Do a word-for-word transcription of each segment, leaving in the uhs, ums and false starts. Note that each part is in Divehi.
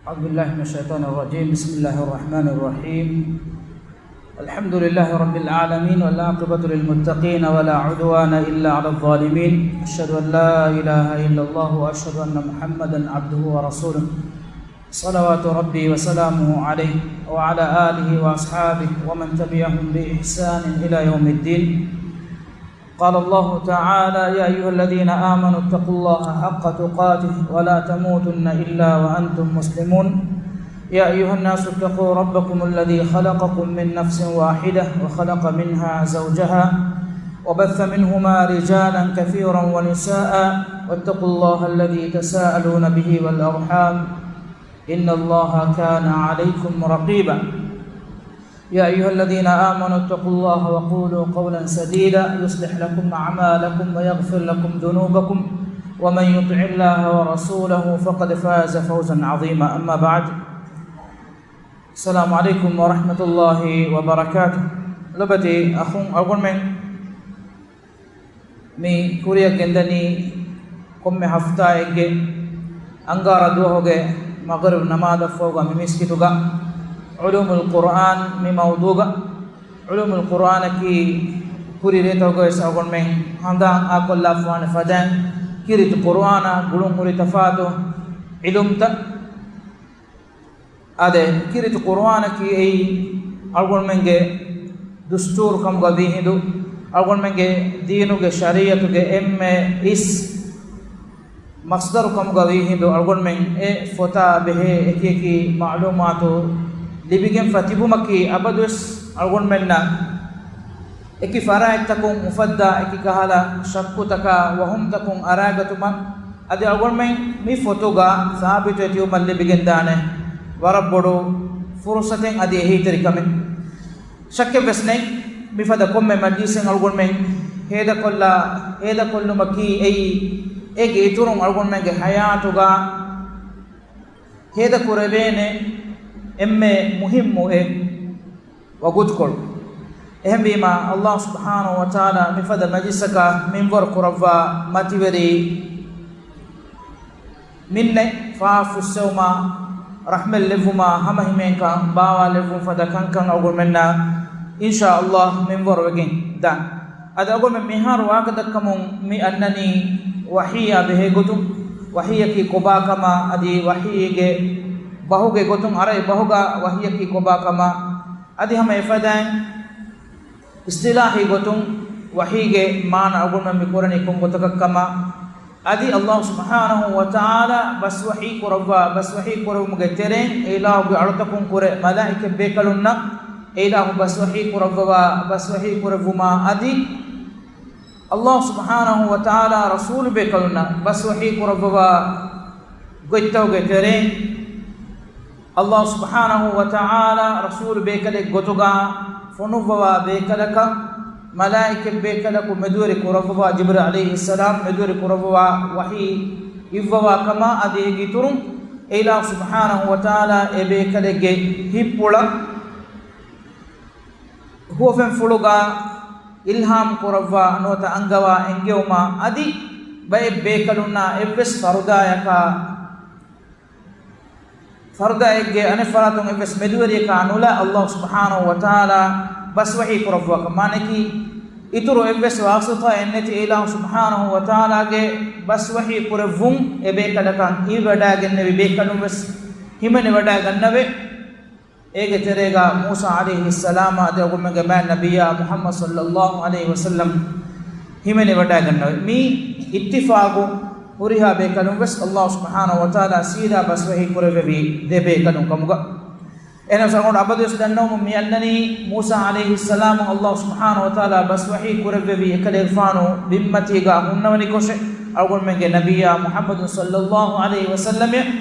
أعوذ بالله من الشيطان الرجيم. بسم الله الرحمن الرحيم. الحمد لله رب العالمين، والعاقبة للمتقين، ولا عدوان إلا على الظالمين. أشهد أن لا إله إلا الله، وأشهد أن محمدا عبده ورسوله. صلوات ربي وسلامه عليه، وعلى آله وأصحابه، ومن تبعهم بإحسان إلى يوم الدين. قال الله تعالى: يا أيها الذين آمنوا اتقوا الله حق تقاته ولا تموتن إلا وأنتم مسلمون. يا أيها الناس اتقوا ربكم الذي خلقكم من نفس واحدة وخلق منها زوجها وبث منهما رجالا كثيرا ونساء واتقوا الله الذي تساءلون به والأرحام إن الله كان عليكم رقيبا. يا أيها الذين آمنوا اتقوا الله وقولوا قولا سديدا يصلح لكم أعمالكم ويغفر لكم ذنوبكم ومن يطع الله ورسوله فقد فاز فوزا عظيما. أما بعد. السلام عليكم ورحمة الله وبركاته. ލޮބުވެތި އަޚުން އަޅުގަނޑުމެން މި ކުރިއަށް ގެންދަނީ ކޮންމެ ހަފްތާއެއްގެ އަންގާރަ ދުވަހުގެ މަޣްރިބް ނަމާދަށްފަހުގަ މި މިސްކިތުގަ ޢުލޫމުލް ޤުރްއާން މި މައުޟޫގަ. ޢުލޫމުލް ޤުރްއާނަކީ ކުރި ރޭތަކުގަވެސް އަޅުގަނޑުމެން ހަނދާން އާކޮށްލާފާނެ ފަދައިން ކީރިތި ޤުރްއާނާ ގުޅުންހުރި ތަފާތު ޢިލްމުތައް. އާދެ، ކީރިތި ޤުރްއާނަކީ އެއީ އަޅުގަނޑުމެންގެ ދުސްތޫރު ކަމުގަ ވީހިނދު، އަޅުގަނޑުމެންގެ ދީނުގެ ޝަރީޢަތުގެ އެންމެ އިސް މަޞްދަރު ކަމުގަ ވީހިނދު، އަޅުގަނޑުމެން އެ ފޮތާ ބެހޭ އެކިއެކި މަޢުލޫމާތު ލިބިގެންފަ ތިބުމަކީ އަބަދުވެސް އަޅުގަނޑުމެންނަށް އެކި ފަރާތްތަކުން އުފައްދާ އެކި ކަހަލަ ޝައްކުތަކާ ވަހުމްތަކުން އަރާގަތުމަށް އަދި އަޅުގަނޑުމެން މި ފޮތުގަ ސާބިތުވެ ތިބުމަށް ލިބިގެންދާނެ ވަރަށް ބޮޑު ފުރުޞަތެއް އަދި އެހީތެރިކަމެއް. ޝައްކެއްވެސް ނެތް، މިފަދަ ކޮންމެ މަޖްލިސެއް އަޅުގަނޑުމެން ހޭދަކޮށްލާ، ހޭދަކޮށްލުމަކީ އެއީ އޭގެ އިތުރުން އަޅުގަނޑުމެންގެ ޙަޔާތުގަ ހޭދަކުރެވޭނެ އެންމެ މުހިއްމު އެއް ވަގުތުކޮޅު. އެހެންވީމާ، ﷲ ސުބްޙާނަހޫ ވަތަޢާލާ މިފަދަ މަޖިލިސަކަށް މިންވަރު ކުރައްވާ މަތިވެރި މިންނަތް ފާފަ ފުއްސެވުމާ، ރަޙްމަތް ލެއްވުމާ، ހަމަހިމޭންކަން ބާވާލެއްވުން ފަދަ ކަންކަން އަޅުގަނޑުމެންނަށް އިންޝާﷲ މިންވަރުވެގެން ދާން. އަދި އަޅުގަނޑުމެން މިހާރު ވާހަކަދައްކަމުން މި އަންނަނީ ވަޙީއާ ބެހޭ ގޮތުން، ވަޙީއަކީ ކޮބާކަމާ، އަދި ވަޙީގެ ބަހުގެ ގޮތުން، އަރަބި ބަހުގަ ވަޙީއަކީ ކޮބާކަމާ، އަދި ހަމަ އެފަދައިން އިޞްޠިލާޙީ ގޮތުން ވަޙީގެ މާނަ އަޅުގަނޑުމެން މި ކުރަނީ ކޮން ގޮތަކަށްކަމާ، އަދި ﷲ ސުބްޙާނަހޫ ވަތަޢާލާ ބަސްވަޙީ ކުރައްވާ، ބަސްވަޙީ ކުރެއްވުމުގެ ތެރެއިން އެ އިލާހުގެ އަޅުތަކުން ކުރެ މަލާއިކަތް ބޭކަލުންނަށް އެ އިލާހު ބަސްވަޙީ ކުރައްވަވާ، ބަސްވަޙީ ކުރެއްވުމާ އަދި ﷲ ސުބްޙާނަހޫ ވަތަޢާލާ ރަސޫލު ބޭކަލުންނަށް ބަސްވަޙީ ކުރައްވަވާ ގޮތްތަކުގެ ތެރެއިން، ﷲ ސުބްޙާނަހޫ ވަތަޢާލާ ރަސޫލު ބޭކަލެއް ގޮތުގަ ފޮނުއްވަވާ ބޭކަލަކަށް، މަލާއިކަތް ބޭކަލަކު މެދުވެރި ކުރައްވަވާ، ޖިބްރީލް ޢަލައިހިއްސަލާމް މެދުވެރި ކުރައްވަވާ ވަޙީ އިއްވަވާ ކަމާ އަދި އޭގެ އިތުރުން އެ އިލާހު ސުބްޙާނަހޫ ވަތަޢާލާ އެ ބޭކަލެއްގެ ހިތްޕުޅަށް ހުވަފެންފުޅުގަ އިލްހާމް ކުރައްވާ ނުވަތަ އަންގަވާ އެންގެވުމާ އަދި ބައެއް ބޭކަލުންނާ އެއްވެސް ފަރުދާޔަކާ، ފަރުދާއެއްގެ އަނެއް ފަރާތުން އެއްވެސް މެދުވެރިޔަކާ ނުލާ ﷲ ސުބްޙާނަހޫ ވަތަޢާލާ ބަސްވަޙީ ކުރައްވާކަށް މާނައަކީ، އިތުރު އެއްވެސް ވާސިޠާއެއް ނެތި އެ އިލާހު ސުބްޙާނަހޫ ވަތަޢާލާގެ ބަސްވަޙީ ކުރެއްވުން އެ ބޭކަލަކަށް އިވިވަޑައިގެންނެވި ބޭކަލުން ވެސް ހިމެނިވަޑައިގަންނަވޭ. އޭގެ ތެރޭގަ މޫސާ ޢަލައިހިއްސަލާމާ އަދި އަޅުގަނޑުމެންގެ މާތް ނަބިއްޔާ މުޙައްމަދު ޞައްލައްލާހު ޢަލައިހި ވަސައްލަމް ހިމެނިވަޑައިގަންނަވަ. މި އިއްތިފާޤު ހުރިހާ ބޭކަލުން ވެސް ﷲ ސުބްޙާނަހޫ ވަތަޢާލާ ސީދާ ބަސްވަޙީ ކުރެއްވެވީ ދެ ބޭކަލުން ކަމުގަ. އެހެނަސް އަޅުގަނޑު އަބަދުވެސް ދަންނަވަމުން މި އަންނަނީ މޫސާ ޢަލައިހިއްސަލާމަށް ﷲ ސުބްޙާނަހޫ ވަތަޢާލާ ބަސްވަޙީ ކުރެއްވެވީ އެކަލޭގެފާނު ބިންމަތީގަ ހުންނަވަނިކޮށެއް، އަޅުގަނޑުމެންގެ ނަބިއްޔާ މުޙައްމަދު ޞައްލައްލާހު ޢަލައިހި ވަސައްލަމަށް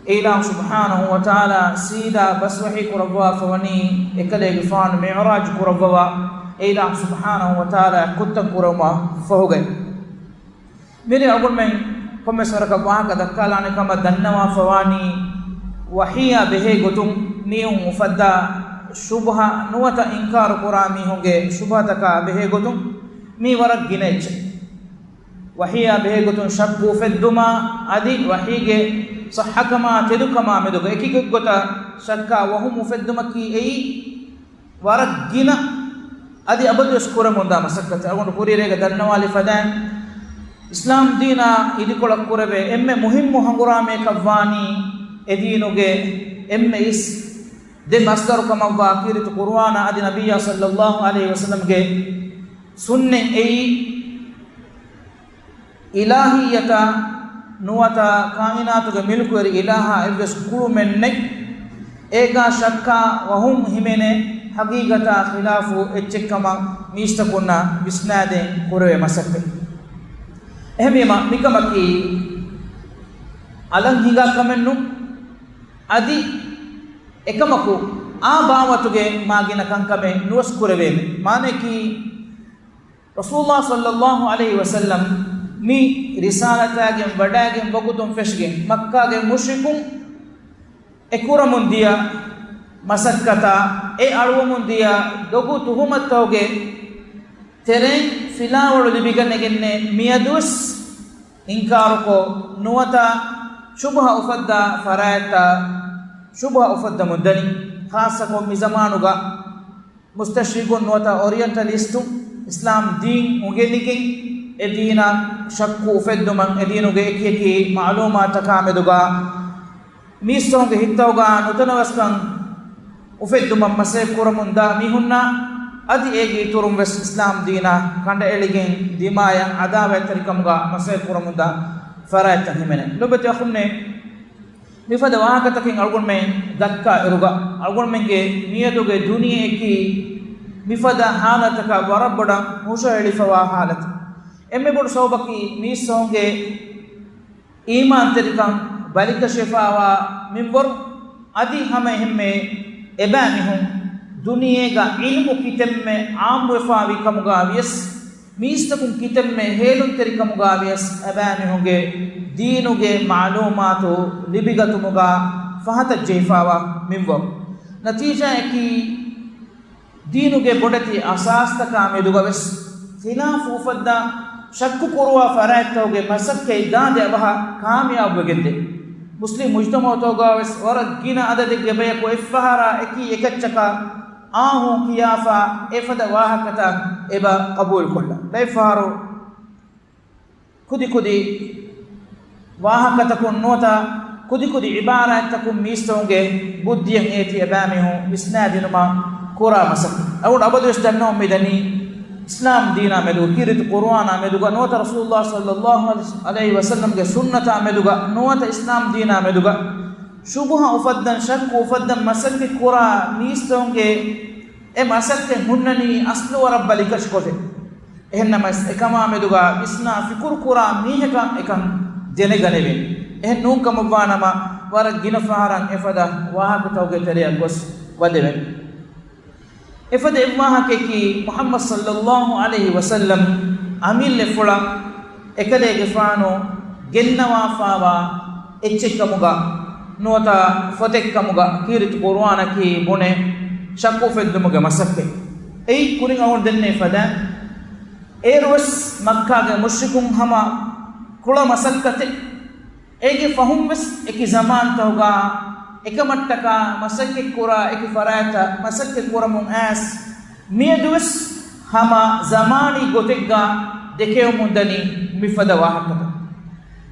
އެ އިލާހު ސުބްޙާނަހޫ ވަތަޢާލާ ސީދާ ބަސްވަޙީ ކުރައްވާފަވަނީ އެކަލޭގެފާނު މިޢުރާޖު ކުރައްވަވާ އެ އިލާހު ސުބްޙާނަހޫ ވަތަޢާލާ ކުށްތައް ކުރެވުމަށް ފަހުގައި. މިރޭ އަޅުގަނޑުމެން ކޮންމެސް ވަރަކަށް ވާހަކަ ދައްކާލާނެ ކަމަށް ދަންނަވާފަވާނީ، ވަޙީއާ ބެހޭ ގޮތުން މީހުން އުފައްދާ ޝުބުހަ ނުވަތަ އިންކާރު ކުރާ މީހުންގެ ޝުބުހަތަކާ ބެހޭ ގޮތުން މީ ވަރަށް ގިނަ އެއްޗެއް. ވަޙީއާ ބެހޭގޮތުން ޝައްކު އުފެއްދުމާ އަދި ވަޙީގެ ޞައްޙަކަމާ ތެދުކަމާ މެދުގަ އެކި ގޮތްގޮތަށް ޝައްކާ ވަހުމް އުފެއްދުމަކީ އެއީ ވަރަށް ގިނަ އަދި އަބަދުވެސް ކުރަމުންދާ މަސައްކަތެއް. އަޅުގަނޑު ކުރިއެރޭގަ ދަންނަވާލި ފަދައިން، އިސްލާމް ދީނާ އިދިކޮޅަށް ކުރެވޭ އެންމެ މުހިއްމު ހަނގުރާމަޔަކަށްވާނީ އެދީނުގެ އެންމެ އިސް ދެ މަސްދަރު ކަމަށްވާ ކީރިތި ޤުރުއާނާ އަދި ނަބިއްޔާ ޞައްލައްލާހު ޢަލައިހި ވަސައްލަމްގެ ސުންނަތް އެއީ، އިލާހިއްޔަތާ ނުވަތަ ކާއިނާތުގެ މިލްކުވެރި އިލާހާ އެއްވެސް ގުޅުމެއް ނެތް. އޭގާ ޝައްކާ ވަހުމް ހިމެނޭ، ޙަޤީޤަތާ ޚިލާފު އެއްޗެއްކަމަށް މީސްތަކުންނަށް ވިސްނާދޭން ކުރެވޭ މަސައްކަތް. އެހެންވީމަ، މިކަމަކީ އަލަށް ހިނގާ ކަމެއް ނޫން. އަދި އެކަމަކު އާ ބާވަތުގެ މާ ގިނަ ކަންކަމެއް ނުވެސް ކުރެވޭނެ. މާނައަކީ، ރަސޫލާ ޞައްލައްލާހު ޢަލައިހި ވަސައްލަމް މި ރިސާލަތާގެން ވަޑައިގެން ވަގުތުން ފެށިގެން، މައްކާގެ މުޝްރިކުން އެ ކުރަމުން ދިޔަ މަސައްކަތާ، އެ އަޅުވަމުން ދިޔަ ދޮގު ތުހުމަތުތަކުގެ ތެރެއިން ފިލާވަޅު ލިބިގަނެގެންނޭ މިއަދުވެސް އިންކާރުކޮށް، ނުވަތަ ޝުބުހަ އުފައްދާ ފަރާތްތައް ޝުބުހަ އުފައްދަމުން ދަނީ. ޚާއްޞަކޮށް މި ޒަމާނުގަ މުސްތަޝްރިޤުން ނުވަތަ އޮރިއެންޓަލިސްޓުން އިސްލާމް ދީން އުނގެނިގެން، އެ ދީނަށް ޝައްކު އުފެއްދުމަށް، އެ ދީނުގެ އެކިއެކި މަޢުލޫމާތަކާ މެދުގަ މީސްތަކުންގެ ހިތްތަކުގަ ނުތަނަވަސްކަން އުފެއްދުމަށް މަސައްކަތް ކުރަމުންދާ މީހުންނާ އަދި އޭގެ އިތުރުން ވެސް އިސްލާމް ދީނާ ކަނޑައެޅިގެން ދިމާޔަށް ޢަދާވާތްތެރިކަމުގަ މަސައްކަތް ކުރަމުންދާ ފަރާތްތައް ހިމެނޭ. ލޮބުވެތި އަޚުންނޭ، މިފަދަ ވާހަކަތަކެއް އަޅުގަނޑުމެން ދައްކާ އިރުގަ، އަޅުގަނޑުމެންގެ މިއަދުގެ ދުނިޔެއަކީ މިފަދަ ޙާލަތަކަށް ވަރަށް ބޮޑަށް ހުށަހެޅިފަވާ ޙާލަތެއް. އެންމެ ބޮޑު ސަބަބަކީ މީސްތަކުންގެ އީމާންތެރިކަން ބަލިކަށިފަވާ މިންވަރު، އަދި ހަމަ އެހެންމެ އެބައިމީހުން ދުނިޔޭގަ ޢިލްމު ކިތަންމެ ޢާއްމުވެފަވާ ކަމުގަ ވިޔަސް، މީސްތަކުން ކިތަންމެ ހޭލުންތެރިކަމުގަ ވިޔަސް އެބައިމީހުންގެ ދީނުގެ މަޢުލޫމާތު ލިބިގަތުމުގަ ފަހަތަށް ޖެހިފަވާ މިންވަރު. ނަތީޖާއަކީ، ދީނުގެ ބޮޑެތި އަސާސްތަކާ މެދުގަވެސް ޚިލާފު އުފައްދާ، ޝައްކު ކުރުވާ ފަރާތްތަކުގެ މަސައްކަތް ދާންދެ އަވަހަށް ކާމިޔާބުވެގެންދޭ. މުސްލިމް މުޖްތަމަޢުތަކުގަވެސް ވަރަށް ގިނަ އަދަދެއްގެ ބަޔަކު އެއްފަހަރާ އެކީ އެކައްޗަކަށް އާހޫން ކިޔާފަ އެފަދަ ވާހަކަތައް އެބަ ޤަބޫލުކޮށްލަން. އެއްފަހަރު ކުދިކުދި ވާހަކަތަކުން ނުވަތަ ކުދިކުދި ޢިބާރާތްތަކުން މީސްތަކުންގެ ބުއްދިއަށް އޭތި އެބައިމީހުން ވިސްނާދިނުމަށް ކުރާ މަސައްކަތް. އަޅުގަނޑު އަބަދުވެސް ދަންނަވަން މިދަނީ، އިސްލާމް ދީނާ މެދު، ކީރިތި ޤުރުއާނާ މެދުގަ ނުވަތަ ރަސޫލުﷲ ޞައްލައްލާހު ޢަލައިހި ވަސައްލަމްގެ ސުންނަތާ މެދުގަ ނުވަތަ އިސްލާމް ދީނާ މެދުގަ ޝުބުހަ އުފައްދަން، ޝައްކު އުފައްދަން މަސައްކަތް ކުރާ މީސްތަކުންގެ އެ މަސައްކަތް ހުންނަނީ އަސްލު ވަރަށް ބަލިކަށިކޮށެއް. އެހެންނަމަވެސް، އެކަމާ މެދުގަ ވިސްނާ ފިކުރު ކުރާ މީހަކަށް އެކަން ދެނެގަނެވޭނެ. އެހެން ނޫން ކަމަށްވާނަމަ، ވަރަށް ގިނަ ފަހަރަށް އެފަދަ ވާހަކަތަކުގެ ތެރެއަށް ގޮސް ވަދެވެން. އެފަދަ އެއްވާހަކައަކީ، މުޙައްމަދު ޞައްލައްލާހު ޢަލައިހި ވަސައްލަމް އަމިއްލަފުޅަށް އެކަލޭގެފާނު ގެންނަވާފާވާ އެއްޗެއްކަމުގަ ނުވަތަ ފޮތެއްކަމުގަ ކީރިތި ޤުރުއާނަކީ ބުނެ ޝައްކު އުފެއްދުމުގެ މަސައްކަތް. އެއީ ކުރިން އަޅުގަނޑު ދެންނެވި ފަދައިން، އޭރުވެސް މައްކާގެ މުޝްރިކުން ހަމަ ކުޅަ މަސައްކަތެއް. އޭގެ ފަހުންވެސް އެކި ޒަމާންތަކުގަ އެކަމަށްޓަކާ މަސައްކަތްކުރާ އެކި ފަރާތްތައް މަސައްކަތްކުރަމުން އައިސް، މިއަދުވެސް ހަމަ ޒަމާނީ ގޮތެއްގަ ދެކެވެމުންދަނީ މިފަދަ ވާހަކަތައް.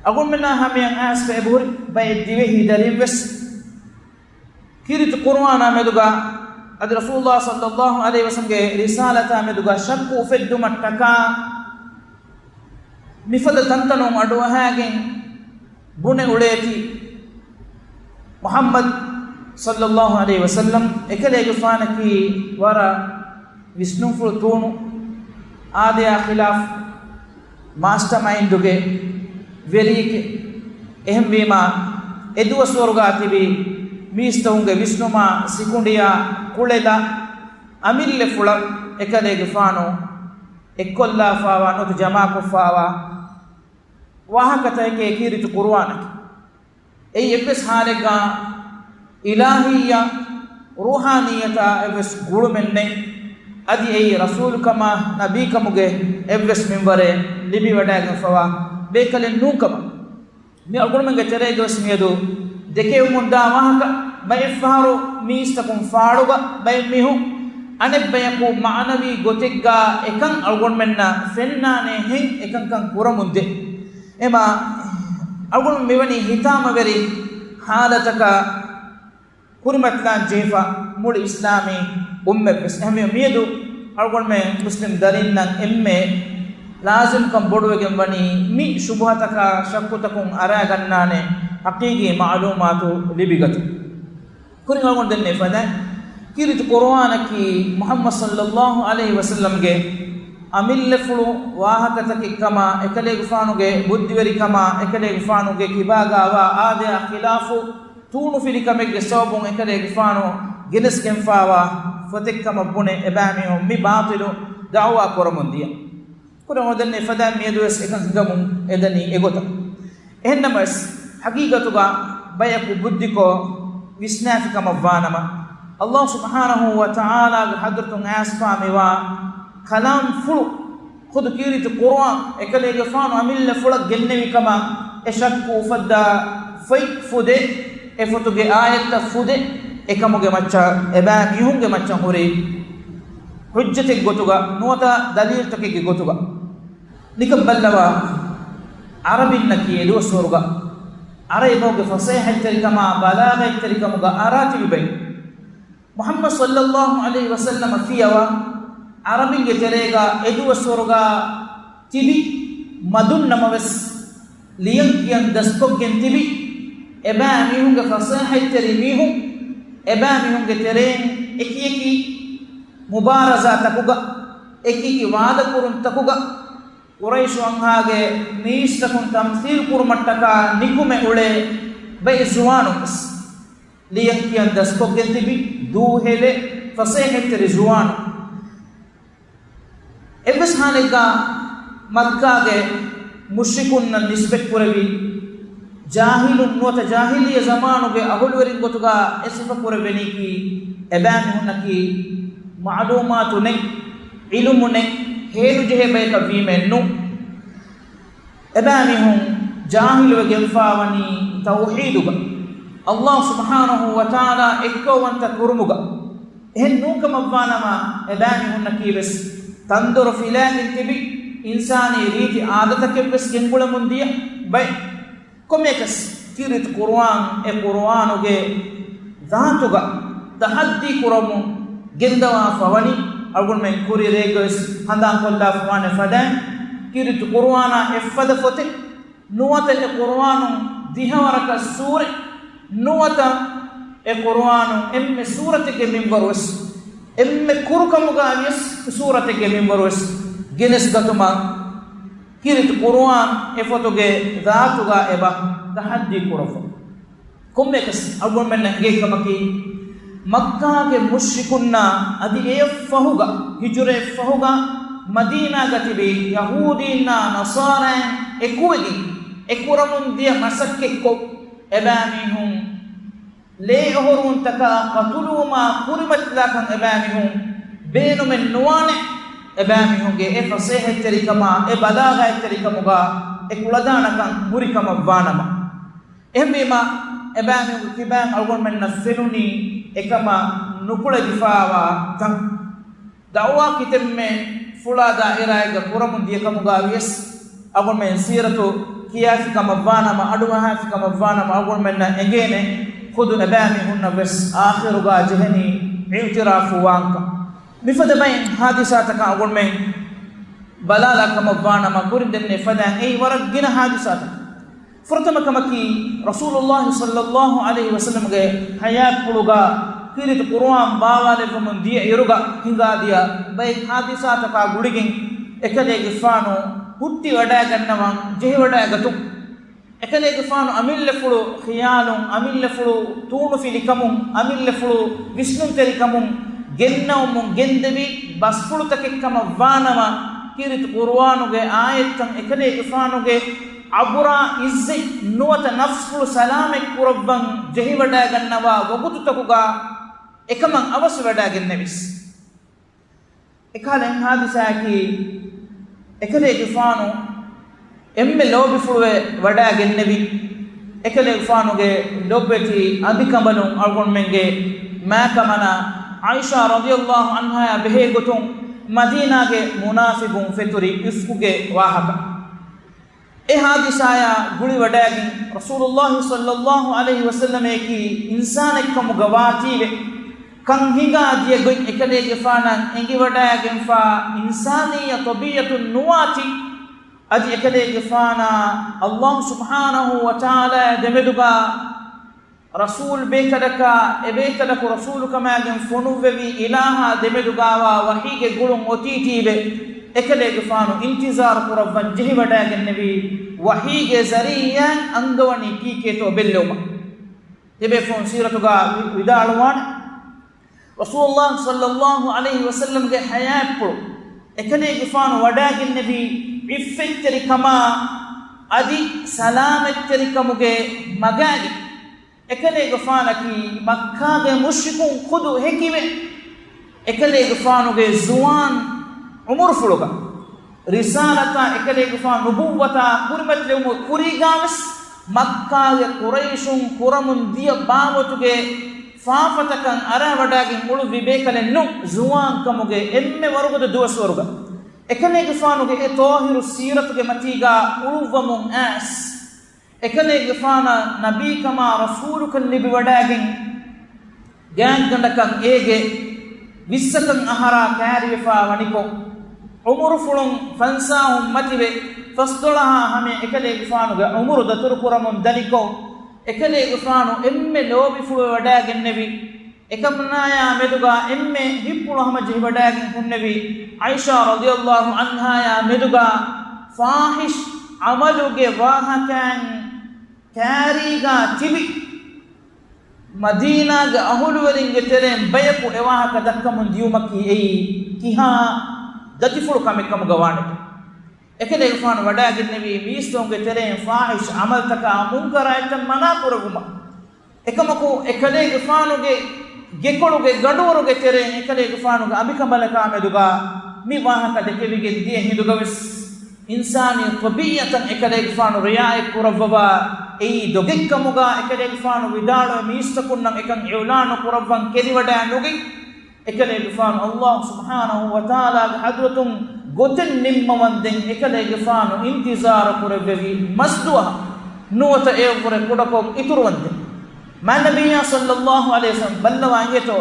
އަޅުގަނޑުމެންނާ ހަމަޔަށް އައިސްފަ އެބަހުރި ބައެއް ދިވެހި ދަރިންވެސް ކީރިތި ޤުރުއާނާ މެދުގަ އަދި ރަސޫލުﷲ ޞައްލައްލާހު ޢަލައިހި ވަސައްލަމްގެ ރިސާލަތާ މެދުގަ ޝައްކު އުފެއްދުމަށްޓަކާ މިފަދަ ތަންތަނުން އަޑުއަހާގެން ބުނެ އުޅޭތީ، މުޙައްމަދު ޞައްލައްލާހު ޢަލައިހި ވަސައްލަމް އެކަލޭގެފާނަކީ ވަރަށް ވިސްނުންފުޅު ތޫނު، އާދަޔާ ޚިލާފު މާސްޓަ މައިންޑުގެ ވެރިއެކެ. އެހެންވީމާ، އެދުވަސްވަރުގާ ތިބި މީސްތަކުންގެ ވިސްނުމާ ސިކުނޑިއާ ކުޅެލާ، އަމިއްލަފުޅަށް އެކަލޭގެފާނު އެއްކޮށްލާފާވާ ނުވަތަ ޖަމާކޮށްފާވާ ވާހަކަތަކެކޭ ކީރިތި ޤުރުއާނަކީ. އެއީ އެއްވެސް ހާލެއްގަ އިލާހިއްޔަ ރޫޙާނިއްޔަތާ އެއްވެސް ގުޅުމެއް ނެތް. އަދި އެއީ ރަސޫލުކަމާ ނަބީކަމުގެ އެއްވެސް މިންވަރެއް ލިބިވަޑައިގެންފަވާ ބޭކަލެއް ނޫންކަމަށް. މި އަޅުގަނޑުމެންގެ ތެރޭގަވެސް މިއަދު ދެކެވެމުންދާ ވާހަކަ، ބައެއްފަހަރު މީސްތަކުން ފާޅުގަ ބައެއް މީހުން އަނެއްބަޔަކު މަޢުނަވީ ގޮތެއްގަ އެކަން އަޅުގަނޑުމެންނަށް ފެންނާނޭ ހެން އެކަންކަން ކުރަމުންދޭ. އެމާ އަޅުގަނޑު މިވަނީ ހިތާމަވެރި ހާލަތަކަށް ކުރިމަތިލާން ޖެހިފަ މުޅި އިސްލާމީ އުއްމަތްވެސް. އެހެންވެ، މިއަދު އަޅުގަނޑުމެން މުސްލިމް ދަރިންނަށް އެންމެ ލާޒިމްކަން ބޮޑުވެގެން ވަނީ މި ޝުބުހަތަކާ ޝައްކުތަކުން އަރާގަންނާނެ ޙަޤީޤީ މަޢުލޫމާތު ލިބިގަތުން. ކުރިން އަޅުގަނޑު ދެންނެވި ފަދައިން، ކީރިތި ޤުރުއާނަކީ މުޙައްމަދު ޞައްލައްލާހު ޢަލައިހި ވަސައްލަމްގެ އަމިއްލަފުޅު ވާހަކަތަކެއް ކަމަށް، އެކަލޭގެފާނުގެ ބުއްދިވެރިކަމާ، އެކަލޭގެފާނުގެ ކިބާގާވާ އާދަޔާ ޚިލާފު ތޫނުފިލިކަމެއްގެ ސަބަބުން އެކަލޭގެފާނު ގެނެސްގެންފާވާ ފޮތެއްކަމަށް ބުނެ އެބައިމީހުން މި ބާޠިލު ދަޢުވާ ކުރަމުން ދިޔަ. ކުރިން އަޅުގަނޑު ދެންނެވި ފަދައިން މިއަދުވެސް އެކަން ހިނގަމުން އެދަނީ އެގޮތަށް. އެހެންނަމަވެސް، ޙަޤީޤަތުގަ ބަޔަކު ބުއްދިކޮށް ވިސްނާފިކަމަށްވާނަމަ، ﷲ ސުބްޙާނަހޫ ވަތަޢާލާގެ ޙަޟްރަތުން އައިސްފާ މިވާ ކަލާމްފުޅު ޚުދު ކީރިތި ޤުރުއާން އެކަލޭގެފާނު އަމިއްލަފުޅަށް ގެންނެވި ކަމަށް އެ ޝައްކު އުފައްދާ ފޮތް ފުދޭ، އެ ފޮތުގެ އާޔަތްތައް ފުދޭ، އެކަމުގެ މައްޗަށް އެބައިމީހުންގެ މައްޗަށް ހުރި ޙުއްޖަތެއް ގޮތުގަ ނުވަތަ ދަލީލުތަކެއްގެ ގޮތުގަ. ނިކަން ބައްލަވާ، ޢަރަބިންނަކީ އެދުވަސްވަރުގަ ޢަރަބި ބަހުގެ ފަސޭހަތްތެރިކަމާ، ބަލާޣަތްތެރިކަމުގަ އަރާތިބި ބައެއް. މުޙައްމަދު ޞައްލައްލާހު ޢަލައިހި ވަސައްލަމަ ފިޔަވާ، ޢަރަބިންގެ ތެރޭގަ އެދުވަސްވަރުގަ ތިބި މަދުން ނަމަވެސް، ލިޔަން ކިޔަން ދަސްކޮށްގެން ތިބި އެބައިމީހުންގެ ފަސޭހަތްތެރި މީހުން، އެބައިމީހުންގެ ތެރެއިން އެކިއެކި މުބާރަޒާތަކުގަ، އެކިއެކި ވާދަކުރުންތަކުގަ، ޤުރައިޝު އަންހާގެ މީސްތަކުން ތަމްސީލް ކުރުމަށްޓަކާ ނިކުމެ އުޅޭ ބައެއް ޒުވާނުން ވެސް. ލިޔަން ކިޔަން ދަސްކޮށްގެން ތިބި ދޫހެލެއް ފަސޭހަތްތެރި ޒުވާނުން. އެއްވެސް ހާލެއްގަ މައްކާގެ މުޝްރިކުންނަށް ނިސްބަތްކުރެވި، ޖާހިލުން ނުވަތަ ޖާހިލިއްޔަ ޒަމާނުގެ އަހުލުވެރިން ގޮތުގަ އެ ސިފަކުރެވެނީކީ، އެބައިމީހުންނަކީ މަޢުލޫމާތު ނެތް، ޢިލްމު ނެތް، ހޭލުޖެހޭ ބަޔަކަށް ވީމައެއް ނޫން. އެބައިމީހުން ޖާހިލުވެގެންފާވަނީ ތައުޙީދުގަ، ﷲ ސުބްޙާނަހޫ ވަތަޢާލާ އެއްކައުވަންތަ ކުރުމުގަ. އެހެން ނޫންކަމަށްވާނަމަ، އެބައިމީހުންނަކީވެސް ތަންދޮރު ފިލާގެން ތިބި، އިންސާނީ ރީތި އާދަތަކެއްވެސް ގެންގުޅެމުން ދިޔަ ބައެއް. ކޮންމެއަކަސް، ކީރިތި ޤުރުއާން، އެ ޤުރުއާނުގެ ޒާތުގަ ތަޙައްދީ ކުރަމުން ގެންދަވާފަވަނީ، އަޅުގަނޑުމެން ކުރި ރޭގަވެސް ހަނދާންކޮށްލާފަވާނެ ފަދައިން، ކީރިތި ޤުރުއާނާ އެއްފަދަ ފޮތެއް ނުވަތަ އެ ޤުރުއާނުން ދިހަވަރަކަށް ސޫރަތް ނުވަތަ އެ ޤުރުއާނުން އެންމެ ސޫރަތެއްގެ މިންވަރުވެސް، އެންމެ ކުރުކަމުގައިވިޔަސް ސޫރަތެއްގެ މިންވަރުވެސް ގެނެސްގަތުމަށް ކީރިތި ޤުރުއާން އެ ފޮތުގެ ޒާތުގަ އެބަ ތަޙައްދީ ކުރައްވަ. ކޮންމެއަކަސް އަޅުގަނޑުމެންނަށް އެނގޭ ކަމަކީ، މައްކާގެ މުޝްރިކުންނާ އަދި އެއަށް ފަހުގަ، ހިޖުރައަށް ފަހުގަ މަދީނާގަ ތިބި ޔަހޫދީންނާ ނަޞާރާއިން އެކުވެގެން އެ ކުރަމުން ދިޔަ މަސައްކަތްކޮށް، އެބައިމީހުން ލޭ އޮހޮރުވުންތަކާ ޤަތުލުވުމާ ކުރިމަތިލާކަން އެބައިމީހުން ބޭނުމެއް ނުވާނެ. އެބައިމީހުންގެ އެ ފަސޭހަތްތެރިކަމާ، އެ ބަލާޣަތްތެރިކަމުގަ އެ ކުޅަދާނަކަން ހުރިކަމަށްވާނަމަ. އެހެންވީމަ، އެބައިމީހުންގެ ކިބައިން އަޅުގަނޑުމެންނަށް ފެނުނީ އެކަމަށް ނުކުޅެދިފާވާ ތަން. ދަޢުވާ ކިތަންމެ ފުޅާ ދާއިރާއެއްގަ ކުރަމުން ދިޔަ ކަމުގަ ވިޔަސް، އަޅުގަނޑުމެން ސީރަތު ކިޔާފި ކަމަށްވާނަމަ، އަޑުއަހާފި ކަމަށްވާނަމަ، އަޅުގަނޑުމެންނަށް އެނގޭނެ ޚުދު އެބައިމީހުންނަށް ވެސް އާޚިރުގަ ޖެހެނީ އިޢުތިރާފު ވާންކަން. މިފަދަ ބައެއް ހާދިސާތަކަށް އަޅުގަނޑުމެން ބަލާލާ ކަމަށްވާނަމަ، ކުރިން ދެންނެވި ފަދައިން އެއީ ވަރަށް ގިނަ ހާދިސާތައް. ފުރަތަމަ ކަމަކީ، ރަސޫލުﷲ ޞައްލައްލާހު ޢަލައިހި ވަސައްލަމްގެ ޙަޔާތްޕުޅުގަ ކީރިތި ޤުރުއާން ބާވާލެއްވަމުން ދިޔަ އިރުގަ ހިނގާދިޔަ ބައެއް ހާދިސާތަކާ ގުޅިގެން އެކަލޭގެފާނު ހުއްޓިވަޑައިގަންނަވަން ޖެހިވަޑައިގަތުން، އެކަލޭގެފާނު އަމިއްލަފުޅު ޚިޔާލުން، އަމިއްލަފުޅު ތޫނުފިލިކަމުން، އަމިއްލަފުޅު ވިސްނުންތެރިކަމުން ގެންނަވަމުން ގެންދެވި ބަސްފުޅުތަކެއްކަމަށް ވާނަމަ، ކީރިތި ޤުރުއާނުގެ އާޔަތްތައް އެކަލޭގެފާނުގެ އަބުރާ އިއްޒަތް ނުވަތަ ނަފްސުފުޅު ސަލާމަތް ކުރައްވަން ޖެހިވަޑައިގަންނަވާ ވަގުތުތަކުގަ އެކަމަށް އަވަސްވެވަޑައިގެންނެވިސް. އެކަހަލަ އެއް ހާދިސާއަކީ، އެކަލޭގެފާނު އެންމެ ލޯބިފުޅުވެ ވަޑައިގެންނެވި، އެކަލޭގެފާނުގެ ލޮބުވެތި އަނބިކަނބަލުން އަޅުގަނޑުމެންގެ މާކަމަނާ ޢާއިޝާ ރަޟިޔަﷲ ޢަންހާއާ ބެހޭ ގޮތުން މަދީނާގެ މުނާފިގުން ފެތުރި އިފްކުގެ ވާހަކަ. އެ ހާދިސާޔާ ގުޅިވަޑައިގެން ރަސޫލުﷲ ޞައްލަﷲ ޢަލައިހި ވަސައްލަމައަކީ އިންސާނެއްކަމުގަ ވާތީވެ، ކަން ހިނގާ ދިޔަ ގޮތް އެކަލޭގެފާނަށް އެނގިވަޑައިގެންފާ އިންސާނިއްޔަ ޠަބީޢަތުން ނުވާތީ. އަދި އެކަލޭގެފާނާ ﷲ ސުބްޙާނަހޫ ވަތަޢާލާ ދެމެދުގަ ރަސޫލް ބޭކަލަކާ، އެބޭކަލަކު ރަސޫލުކަމާގެން ފޮނުއްވެވި އިލާހާ ދެމެދުގާވާ ވަޙީގެ ގުޅުން އޮތީތީވެ، އެކަލޭގެފާނު އިންތިޒާރު ކުރައްވަން ޖެހިވަޑައިގެންނެވީ ވަޙީގެ ޒަރީޢާއިން އަންގަވަނީ ކީކޭތޯ ބެއްލެވުމަށް. ތިބޭފުޅުން ސީރަތުގާ ވި-، ވިދާޅުވާނެ، ރަސޫލުﷲ ޞައްލަﷲ ޢަލައިހި ވަސައްލަމްގެ ޙަޔާތްޕުޅު އެކަލޭގެފާނު ވަޑައިގެންނެވީ ޢިއްފަތްތެރިކަމާ އަދި ސަލާމަތްތެރިކަމުގެ މަގާގެ. އެކަލޭގެފާނަކީ މައްކާގެ މުޝްރިކުން ޚުދު ހެކިވެ، އެކަލޭގެފާނުގެ ޒުވާން ޢުމުރުފުޅުގަ، ރިސާލަތާ އެކަލޭގެފާނު ނުބުއްވަތާ ކުރިމަތިލެވުމުގެ ކުރީގާވެސް، މައްކާގެ ޤުރައިޝުން ކުރަމުން ދިޔަ ބާވަތުގެ ފާފަތަކަށް އަރާވަޑައިގެން އުޅުއްވި ބޭކަލެއް ނޫން، ޒުވާންކަމުގެ އެންމެ ވަރުގަދަ ދުވަސްވަރުގަ، އެކަލޭގެފާނުގެ އެ ޠާހިރު ސީރަތުގެ މަތީގާ އުޅުއްވަމުން އައިސް، އެކަލޭގެފާނަށް ނަބީކަމާ ރަސޫލުކަން ލިބިވަޑައިގެން، ގާތްގަނޑަކަށް އޭގެ ވިއްސަކަށް އަހަރާ ކައިރިވެފާ ވަނިކޮށް، ޢުމުރުފުޅުން ފަންސާހުން މަތިވެ، ފަސްދޮޅަހާ ހަމަޔަށް އެކަލޭގެފާނުގެ ޢުމުރު ދަތުރުކުރަމުން ދަނިކޮށް، އެކަލޭގެފާނު އެންމެ ލޯބިފުޅުވެވަޑައިގެންނެވި، އެކަމަނާޔާ މެދުގާ އެންމެ ހިތްޕުޅު ހަމަޖެހިވަޑައިގެން ހުންނެވި ޢާއިޝާ ރަޟިޔަﷲ ޢަންހާޔާ މެދުގާ ފާޙިޝް ޢަމަލުގެ ވާހަކައިން ކާރީގާ ތިބި، މަދީނާގެ އަހުލުވެރިންގެ ތެރެއިން ބަޔަކު އެވާހަކަ ދައްކަމުން ދިޔުމަކީ އެއީ ކިހާ ދަތިފުޅު ކަމެއް ކަމުގަ ވާނެތޯ؟ އެކަލޭގެފާނު ވަޑައިގެންނެވީ މީސްތަކުންގެ ތެރެއިން ފާޙިޝް ޢަމަލުތަކާ، މުންކަރާތްތައް މަނާ ކުރެއްވުމަށް. އެކަމަކު، އެކަލޭގެފާނުގެ ގެކޮޅުގެ ގަނޑުވަރުގެ ތެރެއިން އެކަލޭގެފާނުގެ އަނބިކަނބަލަކާ މެދުގާ މި ވާހަކަ ދެކެވިގެން ދިޔަ ހިނދުގަވެސް، އިންސާނީ ޠަބީޢަތަށް އެކަލޭގެފާނު ރިޢާޔަތް ކުރައްވަވާ އެއީ ދޮގެއްކަމުގާ، އެކަލޭގެފާނު ވިދާޅުވެ މީސްތަކުންނަށް އެކަން އިޢުލާނު ކުރައްވަން ކެރިވަޑައި ނުގެން، އެކަލޭގެފާނު ﷲ ސުބްޙާނަހޫ ވަތަޢާލާގެ ޙަޟްރަތުން ގޮތެއް ނިންމަވަންދެން އެކަލޭގެފާނު އިންތިޒާރު ކުރެއްވެވި މަސްދުވަހަށް ނުވަތަ އެއަށްވުރެ ކުޑަކޮށް އިތުރުވަންދެން. މާތް ނަބިއްޔާ ޞައްލަﷲ ޢަލައިހި ވަސައްލަމް ބައްލަވާ އިނގޭތޯ،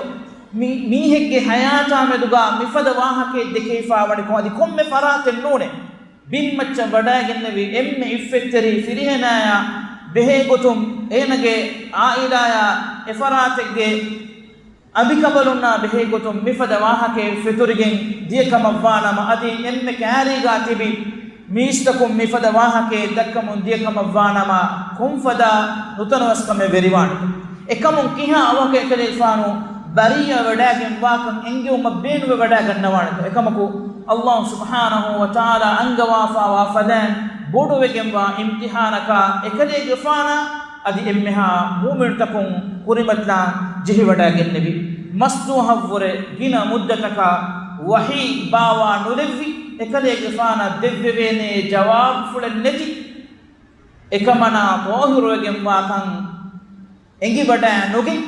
މި މީހެއްގެ ޙަޔާތާ މެދުގާ މިފަދަ ވާހަކައެއް ދެކެވިފާ ވަނިކޮށް އަދި ކޮންމެ ފަރާތެއް ނޫނޭ. ބިންމައްޗަށް ވަޑައިގެންނެވި އެންމެ އިއްފަތްތެރި ފިރިހެނާޔާ ބެހޭގޮތުން އޭނަގެ ޢާއިލާޔާ އެފަރާތެއްގެ އަނބިކަނބަލުންނާ ބެހޭގޮތުން މިފަދަ ވާހަކައެއް ފެތުރިގެން ދިޔަކަމަށްވާނަމަ، އަދި އެންމެ ކާރީގާ ތިބި މީސްތަކުން މިފަދަ ވާހަކައެއް ދައްކަމުން ދިޔަކަމަށްވާނަމަ، ކޮންފަދަ ނުތަނަވަސްކަމެއް ވެރިވާނެ؟ އެކަމުން ކިހާ އަވަހަކަށް އެކަލޭގެފާނު ބަރީއަވެވަޑައިގެންވާކަން އެންގެވުމަށް ބޭނުންވެވަޑައިގަންނަވާނެތޯ؟ އެކަމަކު، ﷲ ސުބްޙާނަހޫ ވަތަޢާލާ އަންގަވާފާވާ ފަދައިން ބޮޑުވެގެންވާ އިމްތިޙާނަކާ އެކަލޭގެފާނާ އަދި އެންމެހާ މުއުމިނުތަކުން ކުރިމަތިލާން ޖެހިވަޑައިގެންނެވި. މަސްދުވަހަށްވުރެ ގިނަ މުއްދަތަކާ ވަޙީ ބާވާ ނުލެއްވި، އެކަލޭގެފާނަށް ދެއްވެވޭނޭ ޖަވާބުފުޅެއް ނެތި، އެކަމަނާ ޠާހިރުވެގެންވާކަން އެނގިވަޑައި ނުގެން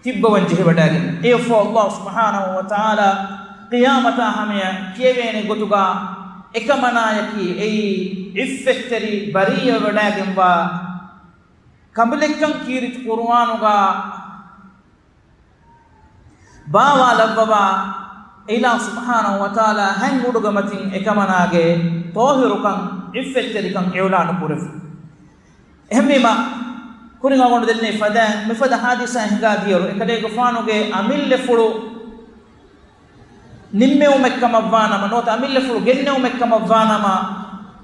ތިއްބަވަން ޖެހިވަޑައިގެން. އެއަށްފަހު ﷲ ސުބްޙާނަހޫ ވަތަޢާލާ ޤިޔާމަތާ ހަމަޔަށް ކިޔެވޭނެ ގޮތުގާ އެކަމަނާޔަކީ އެއީ އިއްފަތްތެރި ބަރީއަވެވަޑައިގެންވާ ކަނބަލެއްކަން ކީރިތި ޤުރުއާނުގާ ބާވާލައްވަވާ، އިލާހު ސުބްޙާނަހޫ ވަތަޢާލާ ހަތް އުޑުގެ މަތިން އެކަމަނާގެ ޠާހިރުކަން، އިއްފަތްތެރިކަން އިޢުލާނު ކުރެއްވި. އެހެންވީމަ، ކުރިން އަޅުގަނޑު ދެންނެވި ފަދައިން މިފަދަ ޙާދިސާ ހިނގާ ދިޔައިރު، އެކަލޭގެފާނުގެ އަމިއްލަފުޅު ނިންމެވުމެއްކަމަށްވާނަމަ، ނުވަތަ އަމިއްލަފުޅު ގެންނެވުމެއްކަމަށްވާނަމަ،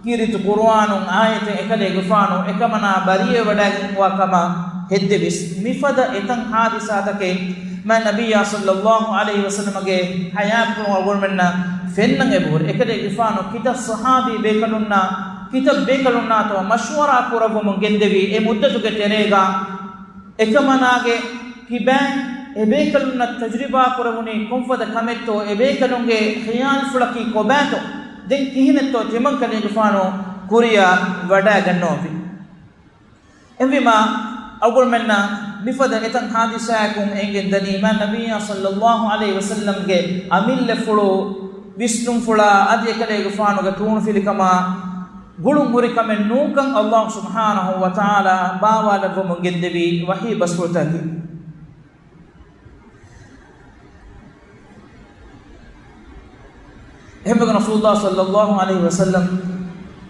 ކީރިތި ޤުރުއާނުން އާޔަތެއް އެކަލޭގެފާނު އެކަމަނާ ބަރީއަވެވަޑައިގެންވާ ކަމަށް ހެއްދެވިސް، މިފަދަ އެތައް ޙާދިސާތަކެއް މާތް ނަބިއްޔާ ޞައްލައްލާހު ޢަލައިހި ވަސައްލަމަގެ ޙަޔާތްޕުޅު އަޅުގަނޑުމެންނަށް ފެންނަން އެބަހުރި. އެކަލޭގެފާނު ކިތައް ޞަޙާބީ ބޭކަލުންނާ، ކިތައް ބޭކަލުންނާތޯ މަޝްވަރާ ކުރައްވަމުން ގެންދެވީ، އެ މުއްދަތުގެ ތެރޭގަ އެކަމަނާގެ ކިބައިން އެބޭކަލުންނަށް ތަޖުރިބާ ކުރެވުނީ ކޮންފަދަ ކަމެއްތޯ، އެބޭކަލުންގެ ޚިޔާލުފުޅަކީ ކޮބާތޯ، ދެން ކިހިނެއްތޯ ތިމަންކަލޭގެފާނު ކުރިއަށް ވަޑައިގަންނަވަންވީ. އެހެންވީމާ، އަޅުގަނޑުމެންނަށް މިފަދަ އެތައް ޙާދިސާއަކުން އެނގެން ދަނީ، މާތް ނަބިއްޔާ ޞައްލައްލާހު ޢަލައިހި ވަސައްލަމްގެ އަމިއްލަފުޅު، ވިސްނުންފުޅާ އަދި އެކަލޭގެފާނުގެ ތޫނުފިލިކަމާ ގުޅުން ހުރި ކަމެއް ނޫންކަން ﷲ ސުބްޙާނަހޫ ވަތަޢާލާ ބާވާލައްވަމުން ގެންދެވި ވަޙީ ބަސްފުޅުތަކަކީ. އެހެންވެގެން ރަސޫލުﷲ ޞައްލައްލާހު ޢަލައިހި ވަސައްލަމް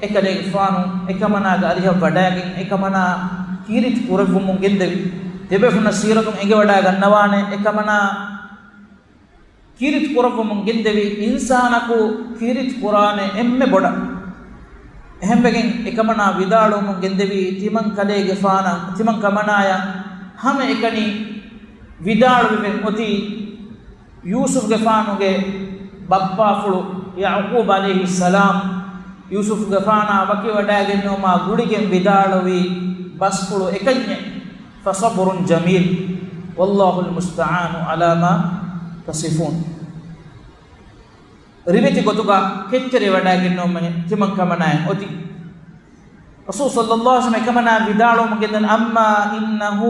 އެކަލޭގެފާނު އެކަމަނާގެ އަރިހަށް ވަޑައިގެން އެކަމަނާ ކީރިތި ކުރެއްވުމުން ގެންދެވި. ތިބޭފުޅުންނަށް ސީރަތުން އެނގިވަޑައިގަންނަވާނެ އެކަމަނާ ކީރިތި ކުރައްވަމުން ގެންދެވި އިންސާނަކު ކީރިތި ކުރާނެ އެންމެ ބޮޑަށް. އެހެންވެގެން އެކަމަނާ ވިދާޅުވަމުން ގެންދެވީ ތިމަން ކަލޭގެފާނަށް، ތިމަން ކަމަނާޔަށް ހަމައެކަނި ވިދާޅުވެވެން އޮތީ ޔޫސުފްގެފާނުގެ ބައްޕާފުޅު ޔަޢުޤޫބް ޢަލައިހިއްސަލާމް، ޔޫސުފްގެފާނާ ވަކިވަޑައިގެންނެވުމާ ގުޅިގެން ވިދާޅުވި ބަސްފުޅު އެކަންޏެއް، فصبر جميل والله المستعان على ما تصفون. ރިވެތި ގޮތުގަ ކެތްތެރިވެވަޑައިގެންނެވުމެއް ތިމަން ކަމަނާއަށް އޮތީ. ރަސޫލު ޞައްލައްލާހު ޢަލައިހި ވަސައްލަމަ އެކަމަނާ ވިދާޅުވަމުން ގެންދަނީ، أما إنه،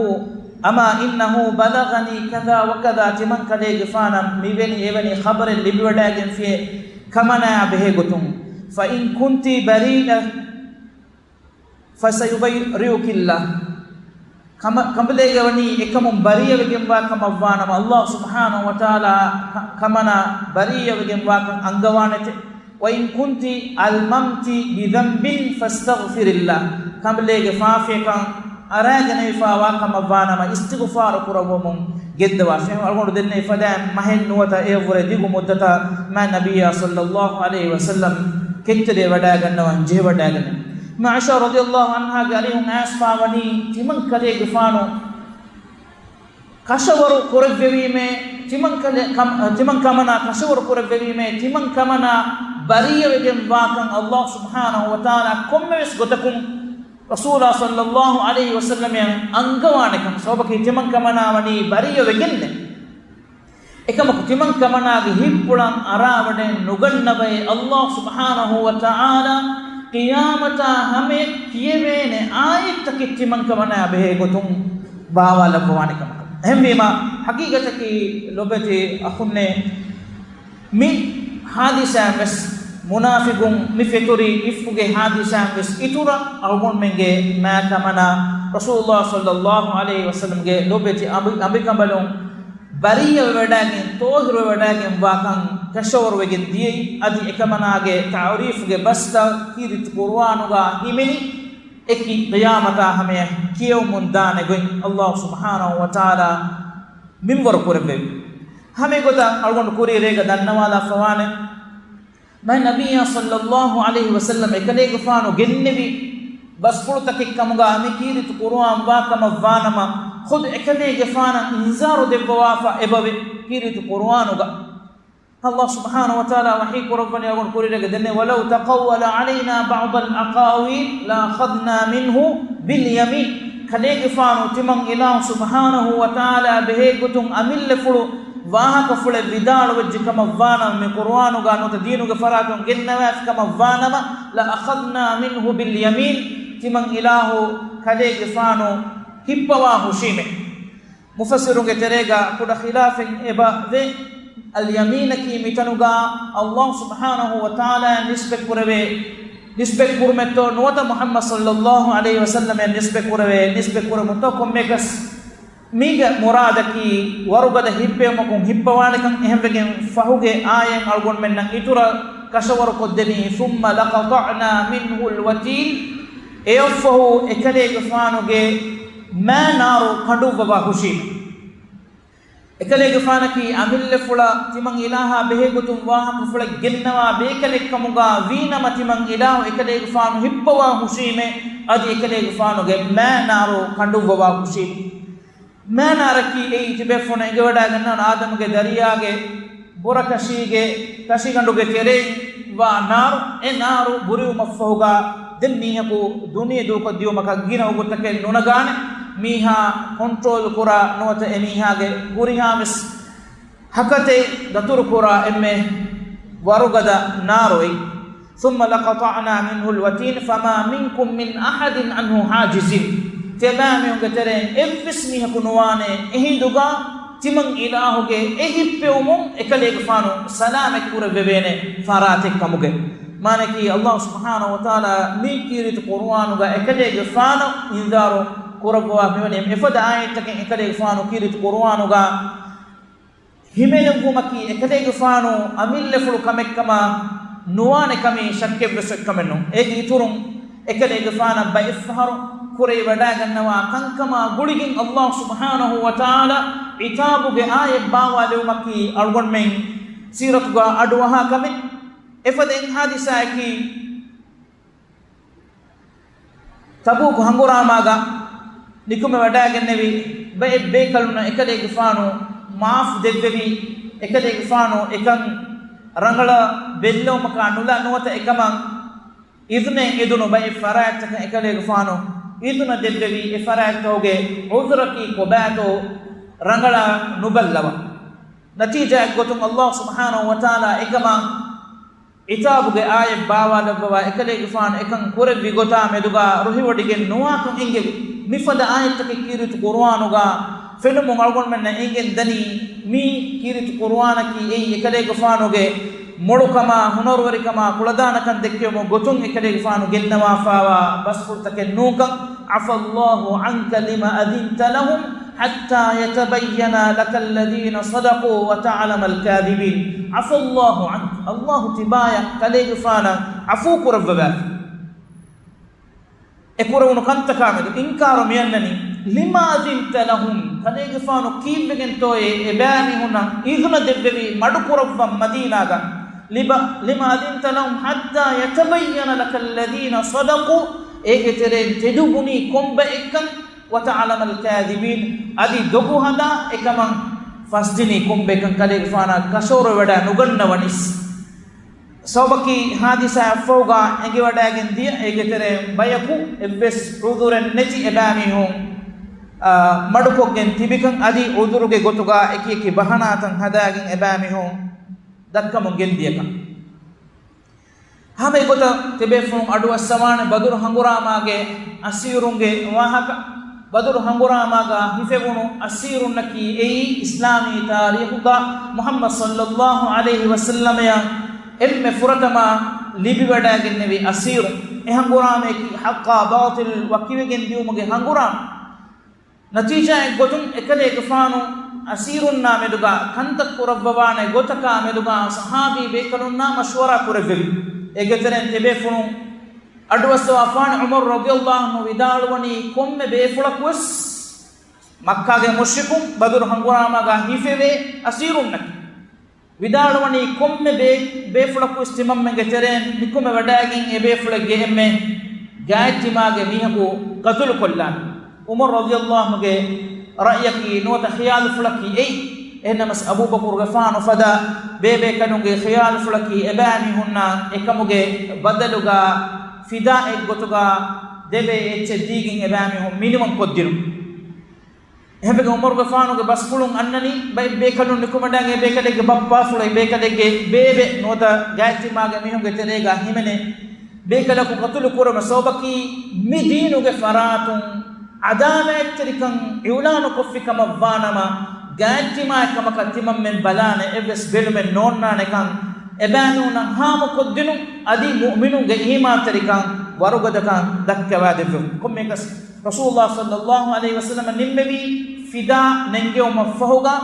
أما إنه بلغني كذا وكذا، ތިމަން ކަލޭގެފާނަށް މިވެނި އެވެނި ޚަބަރެއް ލިބިވަޑައިގެންފިއޭ ކަމަނާއާ ބެހޭ ގޮތުން. فإن كنت بريئة فسيبرئك الله. ކަމަ-، ކަނބަލޭގެ ވަނީ އެކަމުން ބަރީއަވެގެންވާ ކަމަށްވާނަމަ، ﷲ ސުބްޙާނަހޫ ވަތަޢާލާ ކަ-، ކަމަނާ ބަރީއަވެގެންވާކަން އަންގަވާނެތެ. وإن كنت ألممت بذنب فاستغفري الله. ކަނބަލޭގެ ފާފަޔަކަށް އަރާގަނެވިފާވާ ކަމަށްވާނަމަ، އިސްތިޣުފާރު ކުރައްވަމުން ގެންދަވާށޭ. އަޅުގަނޑު ދެންނެވި ފަދައިން މަހެއް ނުވަތަ އެއަށްވުރެ ދިގު މުއްދަތަށް މާތް ނަބިއްޔާ ޞައްލައްލާހު ޢަލައިހި ވަސައްލަމް ކެތްތެރިވެވަޑައިގަންނަވަން ޖެހިވަޑައިގަނެވި. މާ ޢާއިޝާ ރަޟިޔައްލާހު ޢަންހާގެ އަރިހުން އައިސްފާވަނީ ތިމަން ކަލޭގެފާނު ކަށަވަރު ކުރެއްވެވީމޭ، ތިމަން ކަލެ-، ކަމ-، ތިމަން ކަމަނާ ކަށަވަރު ކުރެއްވެވީމޭ، ތިމަން ކަމަނާ ބަރީއަވެގެން ވާކަން ﷲ ސުބްޙާނަހޫ ވަތަޢާލާ ކޮންމެވެސް ގޮތަކުން ރަސޫލާ ޞައްލައްލާހު ޢަލައިހި ވަސައްލަމައަށް އަންގަވާނެކަން. ސަބަބަކީ ތިމަން ކަމަނާ ވަނީ ބަރީއަވެގެންނެ. އެކަމަކު ތިމަން ކަމަނާގެ ހިތްޕުޅަށް އަރާވަޑައެއް ނުގަންނަވައޭ، ﷲ ސުބްޙާނަހޫ ވަތަޢާލާ ޤިޔާމަތާ ހަމަޔަށް ކިޔެވޭނެ އާޔަތްތަކެއް ތިމަން ކަމަނާ ބެހޭ ގޮތުން ބާވާލައްވަވާނެ ކަމަކަށް. އެހެންވީމާ، ޙަޤީޤަތަކީ ލޮބެތި އަޚުންނޭ، މި ޙާދިސާއިން ވެސް މުނާފިޤުން މި ފެތުރި އިފްކުގެ ޙާދިސާއިން ވެސް އިތުރަށް އަޅުގަނޑުމެންގެ މާތް ކަމަނާ ރަސޫލުﷲ ޞައްލައްލާހު ޢަލައިހި ވަސައްލަމްގެ ލޮބެތި އަނބި-، އަނބިކަނބަލުން ބަރީއަވެވަޑައިގެން، ޠާހިރުވެވަޑައިގެން ވާކަން ކަށަވަރުވެގެން ދިޔައީ. އަދި އެކަމަނާގެ ތަޢުރީފުގެ ބަސްތައް ކީރިތި ޤުރުއާނުގަ ހިމެނި، އެކި ޤިޔާމަތާ ހަމަޔަށް ކިޔެވުމުން ދާނެ ގޮތް ﷲ ސުބްޙާނަހޫ ވަތަޢާލާ މިންވަރު ކުރެއްވެވި. ހަމަ އެގޮތަށް އަޅުގަނޑު ކުރީ ރޭގަ ދަންނަވާލާފަވާނެ. މާތް ނަބިއްޔާ ޞައްލައްލާހު ޢަލައިހި ވަސައްލަމް އެކަލޭގެފާނު ގެންނެވި ބަސްފުޅުތަކެއް ކަމުގަ މި ކީރިތި ޤުރުއާން ވާ ކަމަށް ވާނަމަ، ޚުދު އެކަލޭގެފާނަށް އިންޒާރު ދެއްވަވާފަ އެބަވޭ ކީރިތި ޤުރުއާނުގަ. ﷲ ސުބްޙާނަހޫ ވަތަޢާލާ ވަޙީ ކުރައްވަނީ އަޅުގަނޑު ކުރިއަރިގަ ދެންނެވި، وَلَوْ تَقَوَّلَ عَلَيْنَا بَعْضَ الْأَقَاوِيلِ لَأَخَذْنَا مِنْهُ بِالْيَمِينِ. ކަލޭގެފާނު ތިމަން އިލާހު ސުބްޙާނަހޫ ވަތަޢާލާ ބެހޭ ގޮތުން އަމިއްލަފުޅު ވާހަކަފުޅެއް ވިދާޅުވެއްޖެ ކަމަށް ވާނަމަ، މި ޤުރުއާނުގަ ނުވަތަ ދީނުގެ ފަރާތުން ގެންނަވާފި ކަމަށް ވާނަމަ، لَأَخَذْنَا مِنْهُ بِالْيَمِينِ، ތިމަން އިލާހު ކަލޭގެފާނު ހިއްޕަވާ ހުށީމޭ. މުފައްސިރުންގެ ތެރޭގަ ކުޑަ ޚިލާފެއް އެބަ ވޭ. އަލްޔަމީނަކީ މިތަނުގަ ﷲ ސުބްޙާނަހޫ ވަތަޢާލާއަށް ނިސްބަތް ކުރެވޭ، ނިސްބަތް ކުރުމެއްތޯ ނުވަތަ މުޙައްމަދު ޞައްލައްލާހު ޢަލައިހި ވަސައްލަމަށް ނިސްބަތް ކުރެވޭ، ނިސްބަތް ކުރުމެއްތޯ ކޮންމެއަކަސް. މީގެ މުރާދަކީ ވަރުގަދަ ހިއްޕެވުމަކުން ހިއްޕަވާނެކަން. އެހެންވެގެން ފަހުގެ އާޔަތް އަޅުގަނޑުމެންނަށް އިތުރަށް ކަށަވަރުކޮށްދެނީ، ثُمَّ لَقَطَعْنَا مِنْهُ الْوَتِينَ. އެއަށްފަހު އެކަލޭގެފާނުގެ މާ ނާރު ކަނޑުއްވަވާ ހުށީމޭ. އެކަލޭގެފާނަކީ އަމިއްލަފުޅަށް ތިމަން އިލާހާ ބެހޭގޮތުން ވާހަކަފުޅެއް ގެންނަވާ ބޭކަލެއްކަމުގަ ވީނަމަ، ތިމަން އިލާހު އެކަލޭގެފާނު ހިއްޕަވާ ހުށީމޭ، އަދި އެކަލޭގެފާނުގެ މާ ނާރު ކަނޑުއްވަވާ ހުށީމޭ. މާ ނާރަކީ އެއީ ތިބޭފުޅުން އެނގިވަޑައިގަންނަވާނެ އާދަމުގެ ދަރިޔާގެ ބުރަކަށީގެ ކަށިގަނޑުގެ ތެރެއިން ވާ ނާރު. އެ ނާރު ބުރިވުމަށްފަހުގަ ދެން މީހަކު ދުނިޔެ ދޫކޮށްދިޔުމަކަށް ގިނަ ވަގުތުތަކެއް ނުނަގާނެ. މީހާ ކޮންޓްރޯލް ކުރާ ނުވަތަ އެމީހާގެ ހުރިހާވެސް ހަކަތެއް ދަތުރުކުރާ އެންމެ ވަރުގަދަ ނާރުއެއް. ثم لقطعنا منه الوتين فما منكم من أحد عنه حاجزين. ތިޔަބައިމީހުންގެ ތެރެއިން އެއްވެސް މީހަކު ނުވާނެ އެހިނދުގަ ތިމަން އިލާހުގެ އެ ހިއްޕެވުމުން އެކަލޭގެފާނު ސަލާމަތް ކުރެއްވެވޭނެ ފަރާތެއް ކަމުގެ. މާނައަކީ، އައްލާހު ސުބްޙާނަހު ވަތަޢާލާ މި ކީރިތި ޤުރުއާނުގަ އެކަލޭގެފާނަށް އިންޒާރު ކުރައްވަވާ މިވަނީ އެފަދަ އާޔަތްތަކެއް އެކަލޭގެފާނު ކީރިތި ޤުރުއާނުގަ ހިމެނެއްވުމަކީ އެކަލޭގެފާނު އަމިއްލަފުޅު ކަމެއްކަމަށް ނުވާނެ ކަމީ ޝައްކެއްވެސް އޮތްކަމެއް ނޫން. އޭގެ އިތުރުން އެކަލޭގެފާނަށް ބައެއްފަހަރު ކުރެވިވަޑައިގަންނަވާ ކަންކަމާ ގުޅިގެން އައްލާހު ސުބްޙާނަހު ވަތަޢާލާ ޢިޤާބުގެ އާޔަތް ބާވާލެވުމަކީ އަޅުގަނޑުމެން ސީރަތުގަ އަޑުއަހާ ކަމެއް. އެފަދަ އެއް ޙާދިސާއަކީ، ތަބޫކު ހަނގުރާމާގަ ނިކުމެވަޑައިގެންނެވި ބައެއް ބޭކަލުންނަށް އެކަލޭގެފާނު މާފް ދެއްވެވީ، އެކަލޭގެފާނު އެކަން ރަނގަޅަށް ބެއްލެވުމަކާ ނުލާ ނުވަތަ އެކަމަށް އިޒުނެއް އެދުނު ބައެއް ފަރާތްތަކަށް އެކަލޭގެފާނު އިޒުނަށް ދެއްވެވީ، އެ ފަރާތްތަކުގެ ޢުޛުރަކީ ކޮބާތޯ ރަނގަޅަށް ނުބައްލަވަ. ނަތީޖާއެއްގޮތުން އައްލާހު ސުބްޙާނަހު ވަތަޢާލާ އެކަމަށް ޢިޤާބުގެ އާޔަތް ބާވާލައްވަވާ އެކަލޭގެފާނު އެކަން ކުރެއްވި ގޮތާ މެދުގާ ރުހިވޮޑިގެން ނުވާކަން އެނގެވި. މިފަދަ އާޔަތްތަކެއް ކީރިތި ޤުރުއާނުގާ ފެނުމުން އަޅުގަނޑުމެންނަށް އެނގެން ދަނީ، މީ ކީރިތި ޤުރުއާނަކީ އެއީ އެކަލޭގެފާނުގެ މޮޅުކަމާ، ހުނަރުވެރިކަމާ، ކުޅަދާނަކަން ދެއްކެވުމުގެ ގޮތުން އެކަލޭގެފާނު ގެންނަވާފާވާ ބަސްފުޅުތަކެއް ނޫންކަން. عفا الله عنك لم أذنت لهم حتى يتبين لك الذين صدقوا وتعلم الكاذبين. عفا الله عنك. އައްލާހު ތިބާޔަށް ކަލޭގެފާނަށް ޢަފޫ ކުރައްވަވާފި. އެ ކުރެވުނު ކަންތަކާމެދު އިންކާރު މިއަންނަނީ. لم أذنت لهم، ކަލޭގެފާނު ކީއްވެގެންތޯއޭ އެބައިމީހުންނަށް އިޒުނަ ދެއްވެވީ މަޑުކުރައްވަން މަދީނާގަ؟ لم، لم أذنت لهم حتى يتبين لك الذين صدقوا، އޭގެ ތެރެއިން ތެދުބުނީ ކޮންބައެއްކަން، وتعلم الكاذبين، އަދި ދޮގުހަދާ އެކަމަށް ފަސްދިނީ ކޮންބައެއްކަން ކަލޭގެފާނަށް ކަށަވަރުވެވަޑައި ނުގަންނަވަނީސް. ސަބަބަކީ ހާދިސާއަށްފަހުގާ އެނގިވަޑައިގެން ދިޔަ އޭގެ ތެރެއިން ބަޔަކު އެއްވެސް ޢުޛުރެއް ނެތި އެބައިމީހުން، އާ، މަޑުކޮށްގެން ތިބިކަން އަދި ޢުޛުރުގެ ގޮތުގާ އެކިއެކި ބަހަނާތައް ހަދާގެން އެބައިމީހުން ދައްކަމުން ގެންދިޔަކަން. ހަމައެގޮތަށް ތިބޭފުޅުން އަޑުއައްސަވާނެ ބަދުރު ހަނގުރާމާގެ އަސީރުންގެ ވާހަކަ. ބަދުރު ހަނގުރާމާގާ ހިފެވުނު އަސީރުންނަކީ އެއީ އިސްލާމީ ތާރީޚުގާ މުޙައްމަދު ޞައްލައްލާހު ޢަލައިހި ވަސައްލަމަޔަށް އެންމެ ފުރަތަމަ ލިބިވަޑައިގެންނެވި އަސީރުން. އެ ހަނގުރާމަޔަކީ ޙައްޤާ ބާޠިލް ވަކިވެގެން ދިއުމުގެ ހަނގުރާމަ. ނަތީޖާއެއްގޮތުން އެކަލޭގެފާނު އަސީރުންނާ މެދުގާ ކަންތައް ކުރައްވަވާނެ ގޮތަކާ މެދުގާ ޞަޙާބީ ބޭކަލުންނާ މަޝްވަރާ ކުރެއްވެވި. އޭގެތެރެއިން ތިބޭފުޅުން އަޑުއައްސަވާފާނެ ޢުމަރު ރަޟިޔައްލާހު ޢަންހު ވިދާޅުވަނީ ކޮންމެ ބޭފުޅަކުވެސް މައްކާގެ މުޝްރިކުން ބަދުރު ހަނގުރާމާގާ ހިފެވޭ އަސީރުންނަކީ. ވިދާޅުވަނީ ކޮންމެ ބޭ-، ބޭފުޅަކުވެސް ތިމަންމެންގެ ތެރެއިން ނިކުމެވަޑައިގެން އެ ބޭފުޅެއްގެ އެންމެ ގާތްތިމާގެ މީހަކު ޤަތުލުކޮށްލާނެ. ޢުމަރު ރަޟިޔައްލާހުގެ ރައްޔަކީ ނުވަތަ ޚިޔާލުފުޅަކީ އެއީ. އެހެންނަމަސް އަބޫބަކުރުގެފާނު ފަދަ ބޭބޭކަލުންގެ ޚިޔާލުފުޅަކީ އެބައިމީހުންނަށް އެކަމުގެ ބަދަލުގާ ފިދާއެއްގޮތުގާ ދެބޭ އެއްޗެއް ދީގެން އެބައިމީހުން މިނިވަން ކޮށްދިނުން. އެހެންވެގެން ޢުމަރުގެފާނުގެ ބަސްފުޅުން އަންނަނީ ބައެއް ބޭކަލުން ނިކުމެވަޑައިގެން އެ ބޭކަލެއްގެ ބައްޕާފުޅު އެ ބޭކަލެއްގެ ބޭބެ ނުވަތަ ގާތްތިމާގެ މީހުންގެ ތެރޭގާ ހިމެނޭ ބޭކަލަކު ޤަތުލު ކުރުމަށް. ސަބަބަކީ މި ދީނުގެ ފަރާތުން ޢަދާލަތްތެރިކަން އިޢުލާނުކޮށްފި ކަމަށްވާނަމަ، ގާތްތިމާއެއް ކަމަކަށް ތިމަންމެން ބަލާނެ އެއްވެސް ބެލުމެއް ނޯންނާނެކަން އެބައިމީހުންނަށް ހާމަކޮށްދިނުން އަދި މުއުމިނުންގެ އީމާންތެރިކަން ވަރުގަދަކަން ދައްކަވާދެއްވެވުން. ކޮންމެއަކަސް ރަސޫލުﷲ ޞައްލައްލާހު ޢަލައިހި ވަސައްލަމަ ނިންމެވީ ފިދާ ނެންގެވުމަށްފަހުގަ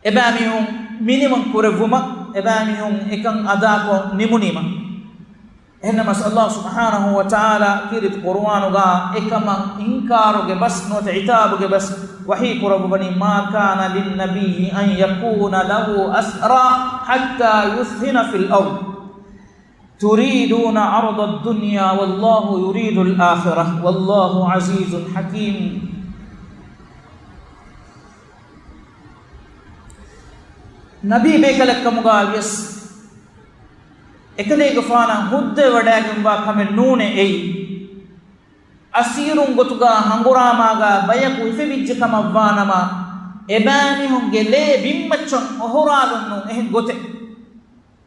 އެބައިމީހުން މިނިވަން ކުރެއްވުމަށް، އެބައިމީހުން އެކަން އަދާކޮށް ނިމުނީމަ. އެހެންނަމަސް ﷲ ސުބްޙާނަހު ވަތަޢާލާ ކީރިތި ޤުރުއާނުގާ އެކަމަށް އިންކާރުގެ ބަސް ނުވަތަ ޢިތާބުގެ ބަސް ވަޙީ ކުރައްވަވަނީ، ما كان للنبي أن يكون له أسرى حتى يثخن في الأرض تريدون عرض الدنيا والله يريد الآخرة والله عزيز حكيم. ނަބީ ބޭކަލެއްކަމުގާ ވިޔަސް އެކަލޭގެފާނަށް ހުއްދަވެވަޑައިގެންވާ ކަމެއް ނޫނޭ އެއީ. އަސީރުން ގޮތުގަ ހަނގުރާމާގަ ބަޔަކު ހިފެވިއްޖެ ކަމަށްވާނަމަ، އެބައިމީހުންގެ ލޭ ބިންމައްޗަށް އޮހޮރާލުން ނޫން އެހެން ގޮތެއް.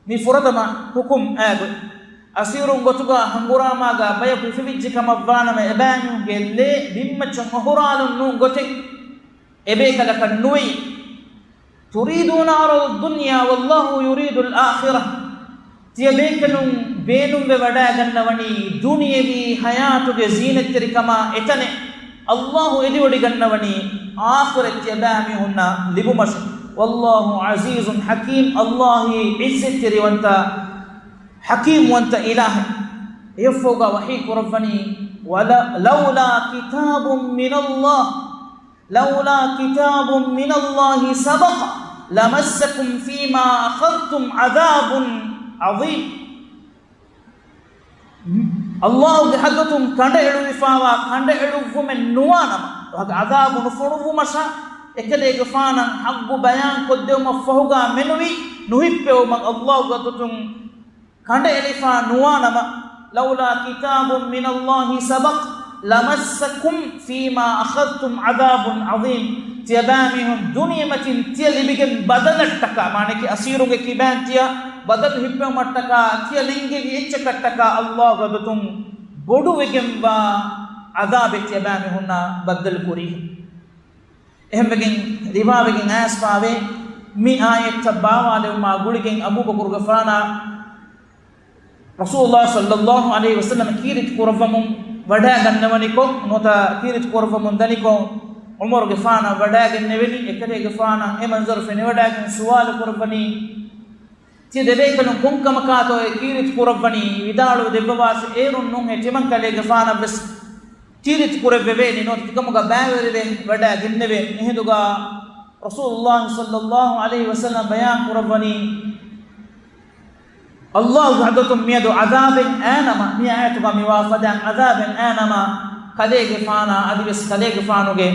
މި ފުރަތަމަ ހުކުމް އާގޮތް. އަސީރުން ގޮތުގަ ހަނގުރާމާގަ ބަޔަކު ހިފެވިއްޖެ ކަމަށްވާނަމަ، އެބައިމީހުންގެ ލޭ ބިންމައްޗަށް އޮހޮރާލުން ނޫން ގޮތެއް އެބޭކަލަކަށް ނުވެއްޖެ. تريدون عرض الدنيا والله يريد الآخرة. ތިޔަބޭކަލުން ބޭނުންވެވަޑައިގަންނަވަނީ ދުނިޔެވީ ހަޔާތުގެ ޒީނަތްތެރިކަމާ އެތަނެއް. ﷲ އެދިވޮޑިގަންނަވަނީ އާޚިރަތް ތިޔަބައިމީހުންނަށް ލިބުމަށް. والله عزيز حكيم، ﷲ އިއްޒަތްތެރިވަންތަ، ޙަކީމްވަންތަ އިލާހެއް. އެއަށްފަހުގަ ވަޙީ ކުރައްވަނީ، ولولا كتاب من الله، لولا كتاب من الله سبق لمسكم فيما أخذتم عذاب عظيم. ﷲ ގެ ޙަޟްރަތުން ކަނޑައެޅުވިފާވާ ކަނޑައެޅުއްވުމެއް ނުވާނަމަ، އަޒާބު ނުފޮނުއްވުމަށާ، އެކަލޭގެފާނަށް ޙައްޤު ބަޔާން ކޮށްދެވުމަށްފަހުގަ މެނުވީ ނުހިއްޕެވުމަށް ﷲ ގެ ޙަޟްރަތުން ކަނޑައެޅިފާ ނުވާނަމަ، لولا كتاب من الله سبق لمسكم فيما أخذتم عذاب عظيم. ތިޔަބައިމީހުން ދުނިޔެމަތިން ތިޔަ ލިބިގެން ބަދަލަށްޓަކާ، މާނައަކީ އަސީރުންގެ ކިބައިން ތިޔަ ބަދަލު ހިއްޕެވުމަށްޓަކާ، ތިޔަ ލެނގެވި އެއްޗަކަށްޓަކާ ﷲ ގެ ޙަޟްރަތުން ބޮޑުވެގެންވާ ޢަޛާބެއް ތިޔަބައިމީހުންނަށް ބައްދަލުކުރީ. އެހެންވެގެން ރިވާވެގެން އައިސްފާވޭ، މި އާޔަތްތައް ބާވާލެވުމާ ގުޅިގެން އަބޫބަކުރުގެފާނާ ރަސޫލުﷲ ޞައްލަﷲ ޢަލައިހި ވަސައްލަމަ ކީރިތި ކުރައްވަމުން ވަޑައިގަންނަވަނިކޮށް، ނުވަތަ ކީރިތި ކުރައްވަމުން ދަނިކޮށް، ޢުމަރުގެފާނަށް ވަޑައިގެންނެވެނީ. އެކަލޭގެފާނަށް އެ މަންޒަރު ފެނިވަޑައިގެން ސުވާލު ކުރައްވަނީ، ތިޔަ ދެބޭކަލުން ކޮން ކަމަކާތޯ އެ ކީރިތި ކުރައްވަނީ؟ ވިދާޅުވެ ދެއްވަވާށި، އޭރުން ނޫންހޭ ތިމަން ކަލޭގެފާނަށްވެސް ކީރިތި ކުރެއްވެވޭނީ، ނުވަތަ ތިކަމުގަ ބައިވެރިވެ ވަޑައިގެންނެވޭ. އެހިނދުގަ ރަސޫލުﷲ ޞައްލަﷲ ޢަލައިހި ވަސައްލަމަ ބަޔާން ކުރައްވަނީ، ﷲ ގެ ޙަޟްރަތުން މިއަދު ޢަޛާބެއް އައިނަމަ، މި އާޔަތުގަ މިވާ ފަދައިން ޢަޛާބެއް އައިނަމަ، ކަލޭގެފާނާ އަދިވެސް ކަލޭގެފާނުގެ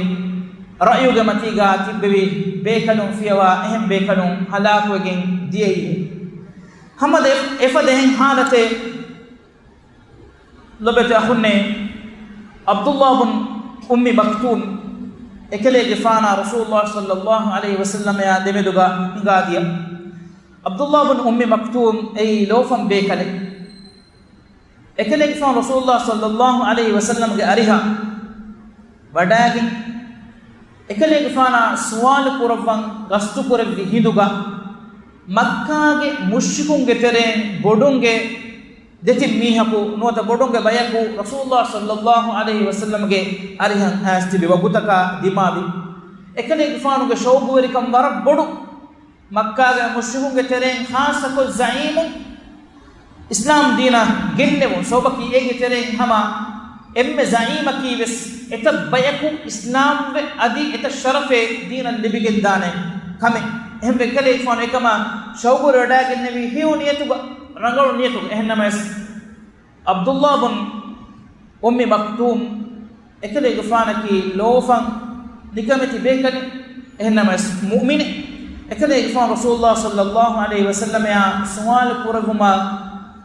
ރައުޔުގެ މަތީގަ ތިއްބެވި ބޭކަލުން ފިޔަވާ އެހެން ބޭކަލުން ހަލާކުވެގެން ދިޔައީ. ހަމަ ދެ އެފަދަ އެހެން ޙާލަތެއް ލޮބެތި އަޚުންނޭ، ޢަބްދުﷲ ބުން އުއްމި މަކްތޫމް އެކަލޭގެފާނާ ރަސޫލުﷲ ޞައްލަﷲ ޢަލައިހި ވަސައްލަމައާ ދެމެދުގަ ހިނގާދިޔަ. ޢަބްދުﷲ ބުން އުއްމި މަކްތޫމް އެއީ ލޯފަން ބޭކަލެއް. އެކަލޭގެފާނު ރަސޫލުﷲ ޞައްލަﷲ ޢަލައިހި ވަސައްލަމްގެ އަރިހަށް ވަޑައިގެން، އެކަލޭގެފާނާ ސުވާލު ކުރައްވަން ގަސްތުކުރެއްވި ހިނދުގަ، މައްކާގެ މުޝްރިކުންގެ ތެރެއިން ބޮޑުންގެ ދެތިން މީހަކު ނުވަތަ ބޮޑުންގެ ބަޔަކު ރަސޫލުﷲ ޞައްލަﷲ ޢަލައިހި ވަސައްލަމްގެ އަރިހަށް އައިސް ތިބި ވަގުތަކާ ދިމާވި. އެކަލޭގެފާނުގެ ޝައުގުވެރިކަން ވަރަށް ބޮޑު. މައްކާގެ މުޝްރިކުންގެ ތެރެއިން ޚާއްޞަކޮށް ޒަޢީމުން، އިސްލާމް ދީނަށް ގެންނެވުން ސަބަބަކީ އޭގެ ތެރެއިން ހަމަ އެންމެ ޒަޢީމަކީ ވެސް އެތައް ބަޔަކު އިސްލާމްވެ އަދި އެތައް ޝަރަފެއް ދީނަށް ލިބިގެންދާނެ ކަމެއް. އެހެންވެ އެކަލޭގެފާނު އެކަމަށް ޝައުގުވެރިވެވަޑައިގެންނެވީ ހެޔޮ ނިޔަތުގަ، ރަނގަޅު ނިޔަތުގަ. އެހެންނަމަވެސް، ޢަބްދުﷲ ބުން އުއްމި މަކްތޫމް އެކަލޭގެފާނަކީ ލޯފަން ނިކަމެތި ބޭކަލެއް، އެހެންނަމަވެސް މުއުމިނެއް. އެކަލޭގެފާނު ރަސޫލުﷲ ޞައްލަﷲ ޢަލައިހި ވަސައްލަމައާ ސުވާލު ކުރެއްވުމަށް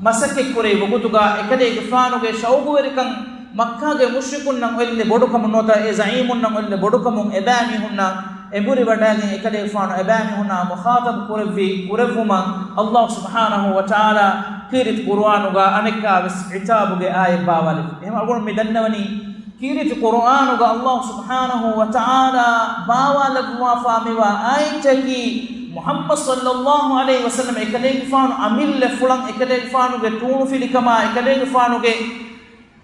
މަސައްކަތްކުރެވި ވަގުތުގަ، އެކަލޭގެފާނުގެ ޝައުގުވެރިކަން މައްކާގެ މުޝްރިކުންނަށް އޮތްލެއް ބޮޑުކަމުން ނުވަތަ އެ ޒަޢީމުންނަށް އޮތްލެއް ބޮޑުކަމުން އެބައިމީހުންނަށް އެނބުރިވަޑައިގެން އެކަލޭގެފާނު އެބައިމީހުންނާ މުޚާޠަބު ކުރެއްވި ކުރެއްވުމަށް ﷲ ސުބްޙާނަހޫ ވަތަޢާލާ ކީރިތި ޤުރުއާނުގަ އަނެއްކާވެސް ޢިތާބުގެ އާޔަތް ބާވާލެއްވި. އެހެން އަޅުގަނޑު މި ދަންނަވަނީ، ކީރިތި ޤުރުއާނުގަ ﷲ ސުބްޙާނަހޫ ވަތަޢާލާ ބާވާލައްވާފާ މިވާ އާޔަތަކީ، މުޙައްމަދު ޞައްލަﷲ ޢަލައިހި ވަސައްލަމަ އެކަލޭގެފާނު އަމިއްލަފުޅަށް އެކަލޭގެފާނުގެ ތޫނުފިލިކަމާ، އެކަލޭގެފާނުގެ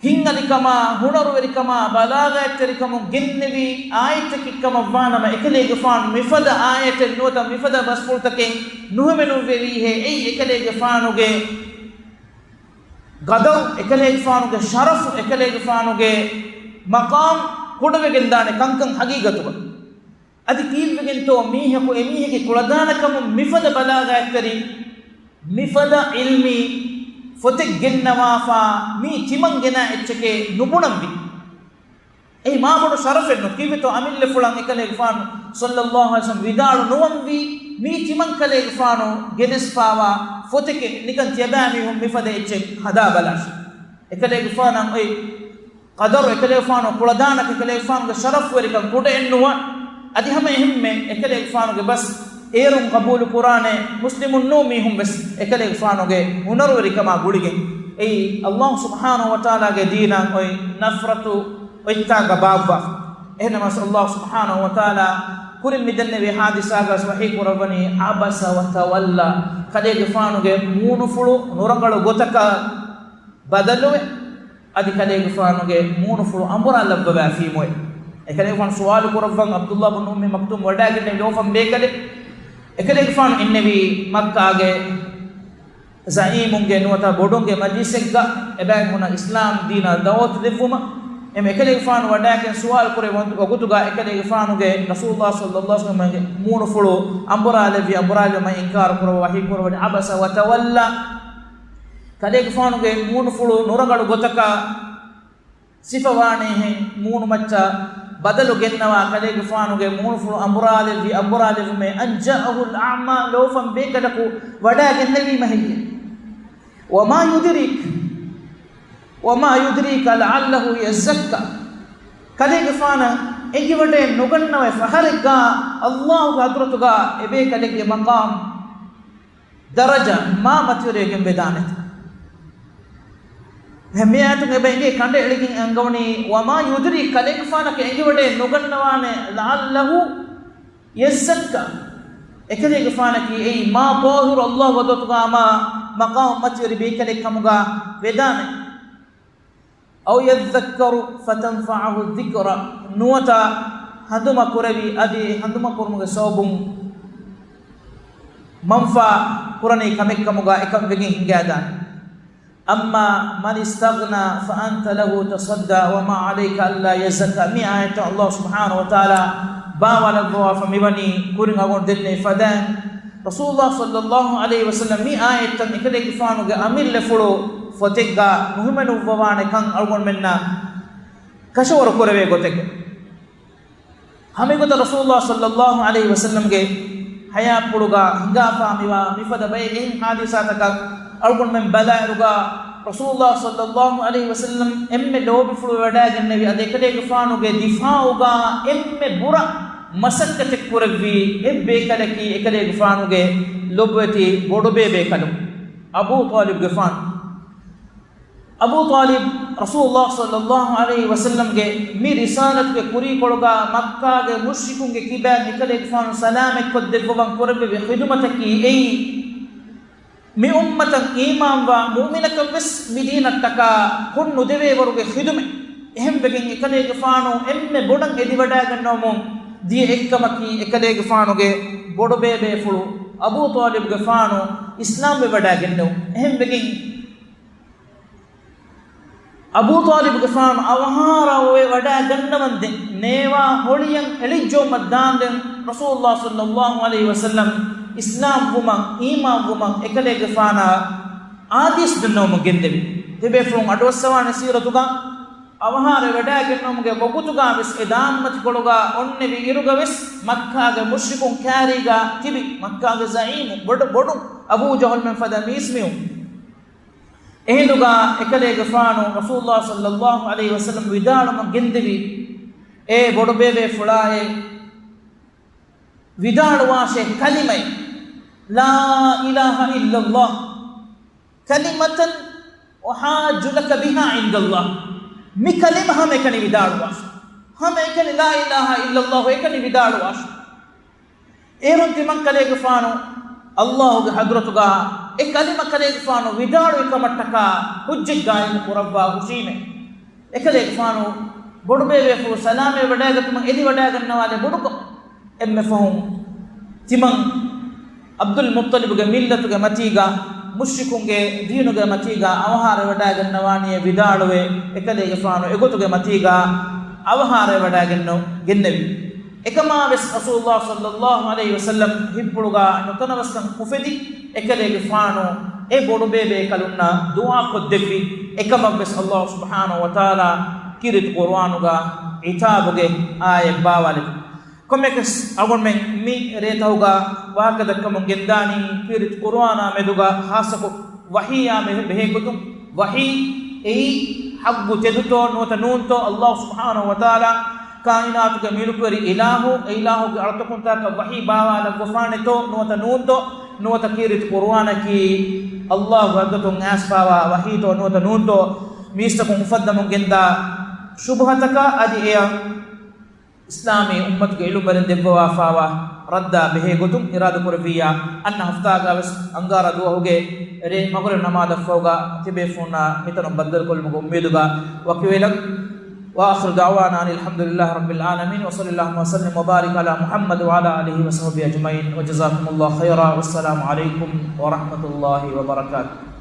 ހިނގަލިކަމާ، ހުނަރުވެރިކަމާ، ބަލާޣަތްތެރިކަމުން ގެންނެވި އާޔަތަކެއް ކަމަށްވާނަމަ، އެކަލޭގެފާނު މިފަދަ އާޔަތެއް ނުވަތަ މިފަދަ ބަސްފުޅުތަކެއް ނުހިމެނުއްވެވީހޭ، އެއީ އެކަލޭގެފާނުގެ ގަދަރު، އެކަލޭގެފާނުގެ ޝަރަފު، އެކަލޭގެފާނުގެ މަޤާމް ކުޑަވެގެންދާނެ ކަންކަން ހަގީގަތުގަ. އަދި ކީއްވެގެންތޯ މީހަކު އެމީހެއްގެ ކުޅަދާނަކަމުން މިފަދަ ބަލާޣަތްތެރި، މިފަދަ ޢިލްމީ ފޮތެއް ގެންނަވާފާ މީ ތިމަން ގެނާ އެއްޗެކޭ ނުބުނަންވީ. އެއީ މާބޮޑު ޝަރަފެއްނު. ކީއްވެތޯ އަމިއްލަފުޅަށް އެކަލޭގެފާނު ޞައްލަﷲ ޢަލައިހި ވަސައްލަމަ ވިދާޅު ނުވަންވީ، މީ ތިމަން ކަލޭގެފާނު ގެނެސްފާވާ ފޮތެކޭ، ނިކަން ތިޔަބައިމީހުން މިފަދަ އެއްޗެއް ހަދާބަލާށި. އެކަލޭގެފާނަށް އޮތް ޤަދަރު އެކަލޭގެފާނު ކުޅަދާނަކަށް އެކަލޭގެފާނުގެ ޝަރަފުވެރިކަން ކުޑައެއްނުވާ، އަދި ހަމަ އެހެންމެ އެކަލޭގެފާނުގެ ބަސް އޭރުން ޤަބޫލު ކުރާނެ މުސްލިމުން ނޫން މީހުން ވެސް އެކަލޭގެފާނުގެ ހުނަރުވެރިކަމާ ގުޅިގެން އެއީ ﷲ ސުބްޙާނަހޫ ވަތަޢާލާގެ ދީނަށް އޮތް ނަފްރަތު އޮތްތާނގަ ބާއްވާފަ. އެހެނަމަސް ﷲ ސުބްޙާނަހޫ ވަތަޢާލާ ކުރިން މިދެންނެވި ޙާދިސާގަސް ވަޙީ ކުރައްވަނީ ޢަބަސަ ވަތަވައްލާ، ކަލޭގެފާނުގެ މޫނުފުޅު ނުރަނގަޅު ގޮތަކަށް ބަދަލުވެ، އަދި ކަލޭގެފާނުގެ މޫނުފުޅު އަނބުރާ ލައްވަވާފީމުވެ. އެކަލޭގެފާނު ސުވާލު ކުރައްވަން ޢަބްދުﷲ ބުން އުއްމި މަކްތޫމް ވަޑާގެންނެވި ލޯފަން ބޭކަލެއް. އެކަލޭގެފާނު އިންނެވީ މައްކާގެ ޒަޢީމުންގެ ނުވަތަ ބޮޑުންގެ މަޖިލިސެއްގަ އެބައިން ހުންނަ އިސްލާމް ދީނާ ދަޢުވަތު ދެއްވުމަށް. އެމެ އެކަލޭގެފާނު ވަޑާގެން ސުވާލު ކުރެވޭ ވަގުތުގަ އެކަލޭގެފާނުގެ ރަސޫލުﷲ ޞައްލަﷲ ޢަލައިހި ވަސައްލަމްގެ މޫނުފުޅު އަނބުރާލެއްވި، އަނބުރާލުމަށް އިންކާރު ކުރައްވާ ވަޙީ ކުރައްވަނީ ޢަބަސަ ވަތަވައްލާ. ކަލޭގެފާނުގެ މޫނުފުޅު ނުރަނގަޅު ގޮތަކަށް ސިފަވާނޭހެން މޫނުމައްޗަށް ބަދަލު ގެންނަވާ ކަލޭގެފާނުގެ މޫނުފުޅު އަނބުރާލެއްވި، އަނބުރާލެއްވުމޭ، أن جاءه الأعمى، ލޯފަން ބޭކަލަކު ވަޑާގެންނެވީމަ ހެއްޔެވެ؟ وما يدريك، وما يدريك لعله يزكى. ކަލޭގެފާނަށް އެނގިވަޑައެއް ނުގަންނަވައި ފަހަރެއްގާ ﷲގެ ޙަޟްރަތުގާ އެބޭކަލެއްގެ މަޤާމް ދަރަޖަ މާ މަތިވެރިވެގެން ވެދާނެތަ؟ މި އާޔަތުން އެބަ އެނގޭ ކަނޑައެޅިގެން އަންގަވަނީ، وما يدريك، ކަލޭގެފާނަކަށް އެނގިވަޑައެއް ނުގަންނަވާނެ، لعله يزكى، އެކަލޭގެފާނަކީ އެއީ މާ ޠާހިރު ﷲގެ ޙަޟްރަތުގާ މާ މަޤާމް މަތިވެރި ބޭކަލެއް ކަމުގާ ވެދާނެ. أو يذكر فتنفعه الذكرى، ނުވަތަ ހަނދުމަ ކުރެވި އަދި ހަނދުމަ ކުރުމުގެ ސަބަބުން މަންފާ ކުރަނީ ކަމެއް ކަމުގާ އެކަން ވެގެން ހިނގާދާނެ. أما من استغنى فأنت له تصدى وما عليك ألا يزكى. މި އާޔަތުން ﷲ ސުބްޙާނަހޫ ވަތަޢާލާ ބާވާލައްވަވާފަ މިވަނީ ކުރިން އަޅުގަނޑު ދެންނެވި ފަދައިން، ރަސޫލުﷲ ޞައްލަﷲ ޢަލައިހި ވަސައްލަމް މި އާޔަތްތައް އެކަލޭގެފާނުގެ އަމިއްލަފުޅު ފޮތެއްގާ ނުހިމެނުއްވަވާނެ ކަން އަޅުގަނޑުމެންނަށް ކަށަވަރު ކުރެވޭ ގޮތެއް. ހަމަ އެގޮތަށް ރަސޫލުﷲ ޞައްލަﷲ ޢަލައިހި ވަސައްލަމްގެ ޙަޔާތްޕުޅުގާ ހިނގާފާ މިވާ މިފަދަ ބައެއް އެހެން ޙާދިސާތަކަށް އަޅުގަނޑުމެން ބަލާއިރުގާ، ރަސޫލުﷲ ޞައްލަﷲ ޢަލައިހި ވަސައްލަމް އެންމެ ލޯބިފުޅުވެވަޑައިގެންނެވި އަދި އެކަލޭގެފާނުގެ ދިފާޢުގާ އެންމެ ބުރަ މަސައްކަތެއް ކުރެއްވި އެއް ބޭކަލަކީ އެކަލޭގެފާނުގެ ލޮބުވެތި ބޮޑުބޭބޭކަލުން އަބޫ ޠާލިބުގެފާނު. އަބޫ ޠާލިބް ރަސޫލުﷲ ޞައްލަﷲ ޢަލައިހި ވަސައްލަމްގެ މި ރިސާލަތުގެ ކުރީކޮޅުގާ މައްކާގެ މުޝްރިކުންގެ ކިބައިން އެކަލޭގެފާނު ސަލާމަތްކޮށްދެއްވަވަން ކުރެއްވެވި ޚިދުމަތަކީ އެއީ، މި އުއްމަތަށް އީމާންވާ މުއުމިނަކަށްވެސް މި ދީނަށްޓަކާ ހުން ނުދެވޭވަރުގެ ޚިދުމަތް. އެހެންވެގެން އެކަލޭގެފާނު އެންމެ ބޮޑަށް އެދިވަޑައިގަންނަވަމުން ދިޔަ އެއްކަމަކީ އެކަލޭގެފާނުގެ ބޮޑުބޭބޭފުޅު އަބޫ ޠާލިބުގެފާނު އިސްލާމްވެވަޑައިގެންނެވުން. އެހެންވެގެން އަބޫ ޠާލިބުގެފާނު އަވަހާރަވެވަޑައިގަންނަވަންދެން ނޭވާ ހޮޅިއަށް އެޅިއްޖައުމަށް ދާންދެން ރަސޫލުﷲ ޞައްލަﷲ ޢަލައިހި ވަސައްލަމް އިސްލާމްވުމަށް، އީމާންވުމަށް އެކަލޭގެފާނާ އާދޭސް ދެންނެވުމަށް ގެންދެވި. ތިބޭފުޅުން އަޑުއައްސަވާނެ ސީރަތުގަ އަވަހާރަވެވަޑައިގެންނެވުމުގެ ވަގުތުގަ ވެސް އެ ދާންމަތިކޮޅުގަ އޮންނެވި އިރުގަ ވެސް މައްކާގެ މުޝްރިކުން ކާރީގަ ތިބި މައްކާގެ ޒަޢީމު ބޮޑު، ބޮޑު އަބޫ ޖަހުލްމެން ފަދަ މީސްމީހުން. އެހިނދުގަ އެކަލޭގެފާނު ރަސޫލުﷲ ޞައްލަﷲ ޢަލައިހި ވަސައްލަމް ވިދާޅުވަމުން ގެންދެވި، އޭ ބޮޑުބޭބޭފުޅާއޭ، ވިދާޅުވާށޭ ކަލިމައެއް، لا إله إلا الله كلمة أحاج لك بها عند الله. މި ކަލިމަ ހަމައެކަނި ވިދާޅުވާށޭ. ހަމައެކަނި لا إله إلا الله އެކަނި ވިދާޅުވާށޭ. އޭރުން ތިމަން ކަލޭގެފާނު ﷲގެ ޙަޟްރަތުގަ އެ ކަލިމަ ކަލޭގެފާނު ވިދާޅުވި ކަމަށްޓަކާ ޙުއްޖަތް ޤާއިމު ކުރައްވާ ހުށީމޭ. އެކަލޭގެފާނު ބޮޑުބޭބޭފުޅު ސަލާމަތްވެވަޑައިގަތުމަށް އެދިވަޑައިގަންނަވާލެ ބޮޑުކޮށް، އެންމެ ފަހުން ތިމަން ޢަބްދުލް މުއްޠަލިބުގެ މިއްލަތުގެ މަތީގަ، މުޝްރިކުންގެ ދީނުގެ މަތީގަ އަވަހާރަވެވަޑައިގަންނަވާނީއޭ ވިދާޅުވެ، އެކަލޭގެފާނު އެގޮތުގެ މަތީގަ އަވަހާރަވެވަޑައިގެންނެވި. އެކަމާވެސް ރަސޫލުﷲ ޞައްލަﷲ ޢަލައިހި ވަސައްލަމް ހިތްޕުޅުގަ ނުތަނަވަސްކަން އުފެދި، އެކަލޭގެފާނު އެ ބޮޑުބޭބޭކަލުންނަށް ދުޢާ ކޮށްދެއްވި. އެކަމަށްވެސް ﷲ ސުބްޙާނަހޫ ވަތަޢާލާ ކީރިތި ޤުރުއާނުގަ ޢިތާބުގެ އާޔަތް ބާވާލެއްވި. ކޮންމެއަކަސް އަޅުގަނޑުމެން މި ރޭތަހުގަ ވާހަކަ ދައްކަމުން ގެންދާނީ ކީރިތި ޤުރުއާނާ މެދުގަ ޚާއްޞަކޮށް ވަޙީއާ މެ-، ބެހޭގޮތުން. ވަޙީ އެއީ ޙައްޤު ތެދުތޯ ނުވަތަ ނޫންތޯ، ﷲ ސުބްޙާނަހޫ ވަތަޢާލާ ކާއިނާތުގެ މިލުކުވެރި އިލާހު، އެ އިލާހުގެ އަޅުތަކުންތަކަށް ވަޙީ ބާވާލައްވަފާނެތޯ ނުވަތަ ނޫންތޯ، ނުވަތަ ކީރިތި ޤުރުއާނަކީ ﷲގެ ޙަޟްރަތުން އައިސްފާވާ ވަޙީތޯ ނުވަތަ ނޫންތޯ، މީސްތަކުން އުފައްދަމުން ގެންދާ ޝުބުހަތަކާ އަދި އެޔަށް އިސްލާމީ އުއްމަތުގެ އިލްމުވެރިން ދެއްވަވާފާވާ ރައްދާ ބެހޭ ގޮތުން އިރާދަކުރެއްވިއްޔާ، އަންނަ ހަފްތާގަ ވެސް އަންގާރަ ދުވަހުގެ ރޭ މަޣްރިބް ނަމާދަށްފަހުގަ ތިބޭފުޅުންނާ މިތަނުން ބައްދަލުކޮށްލުމުގެ އުއްމީދުގަ ވަކިވެލަން. وآخر دعوانا أن الحمد لله رب العالمين، وصلى اللهم وسلم وبارك على محمد وعلى آله وصحبه أجمعين، وجزاكم الله خيرا، والسلام عليكم ورحمة الله وبركاته.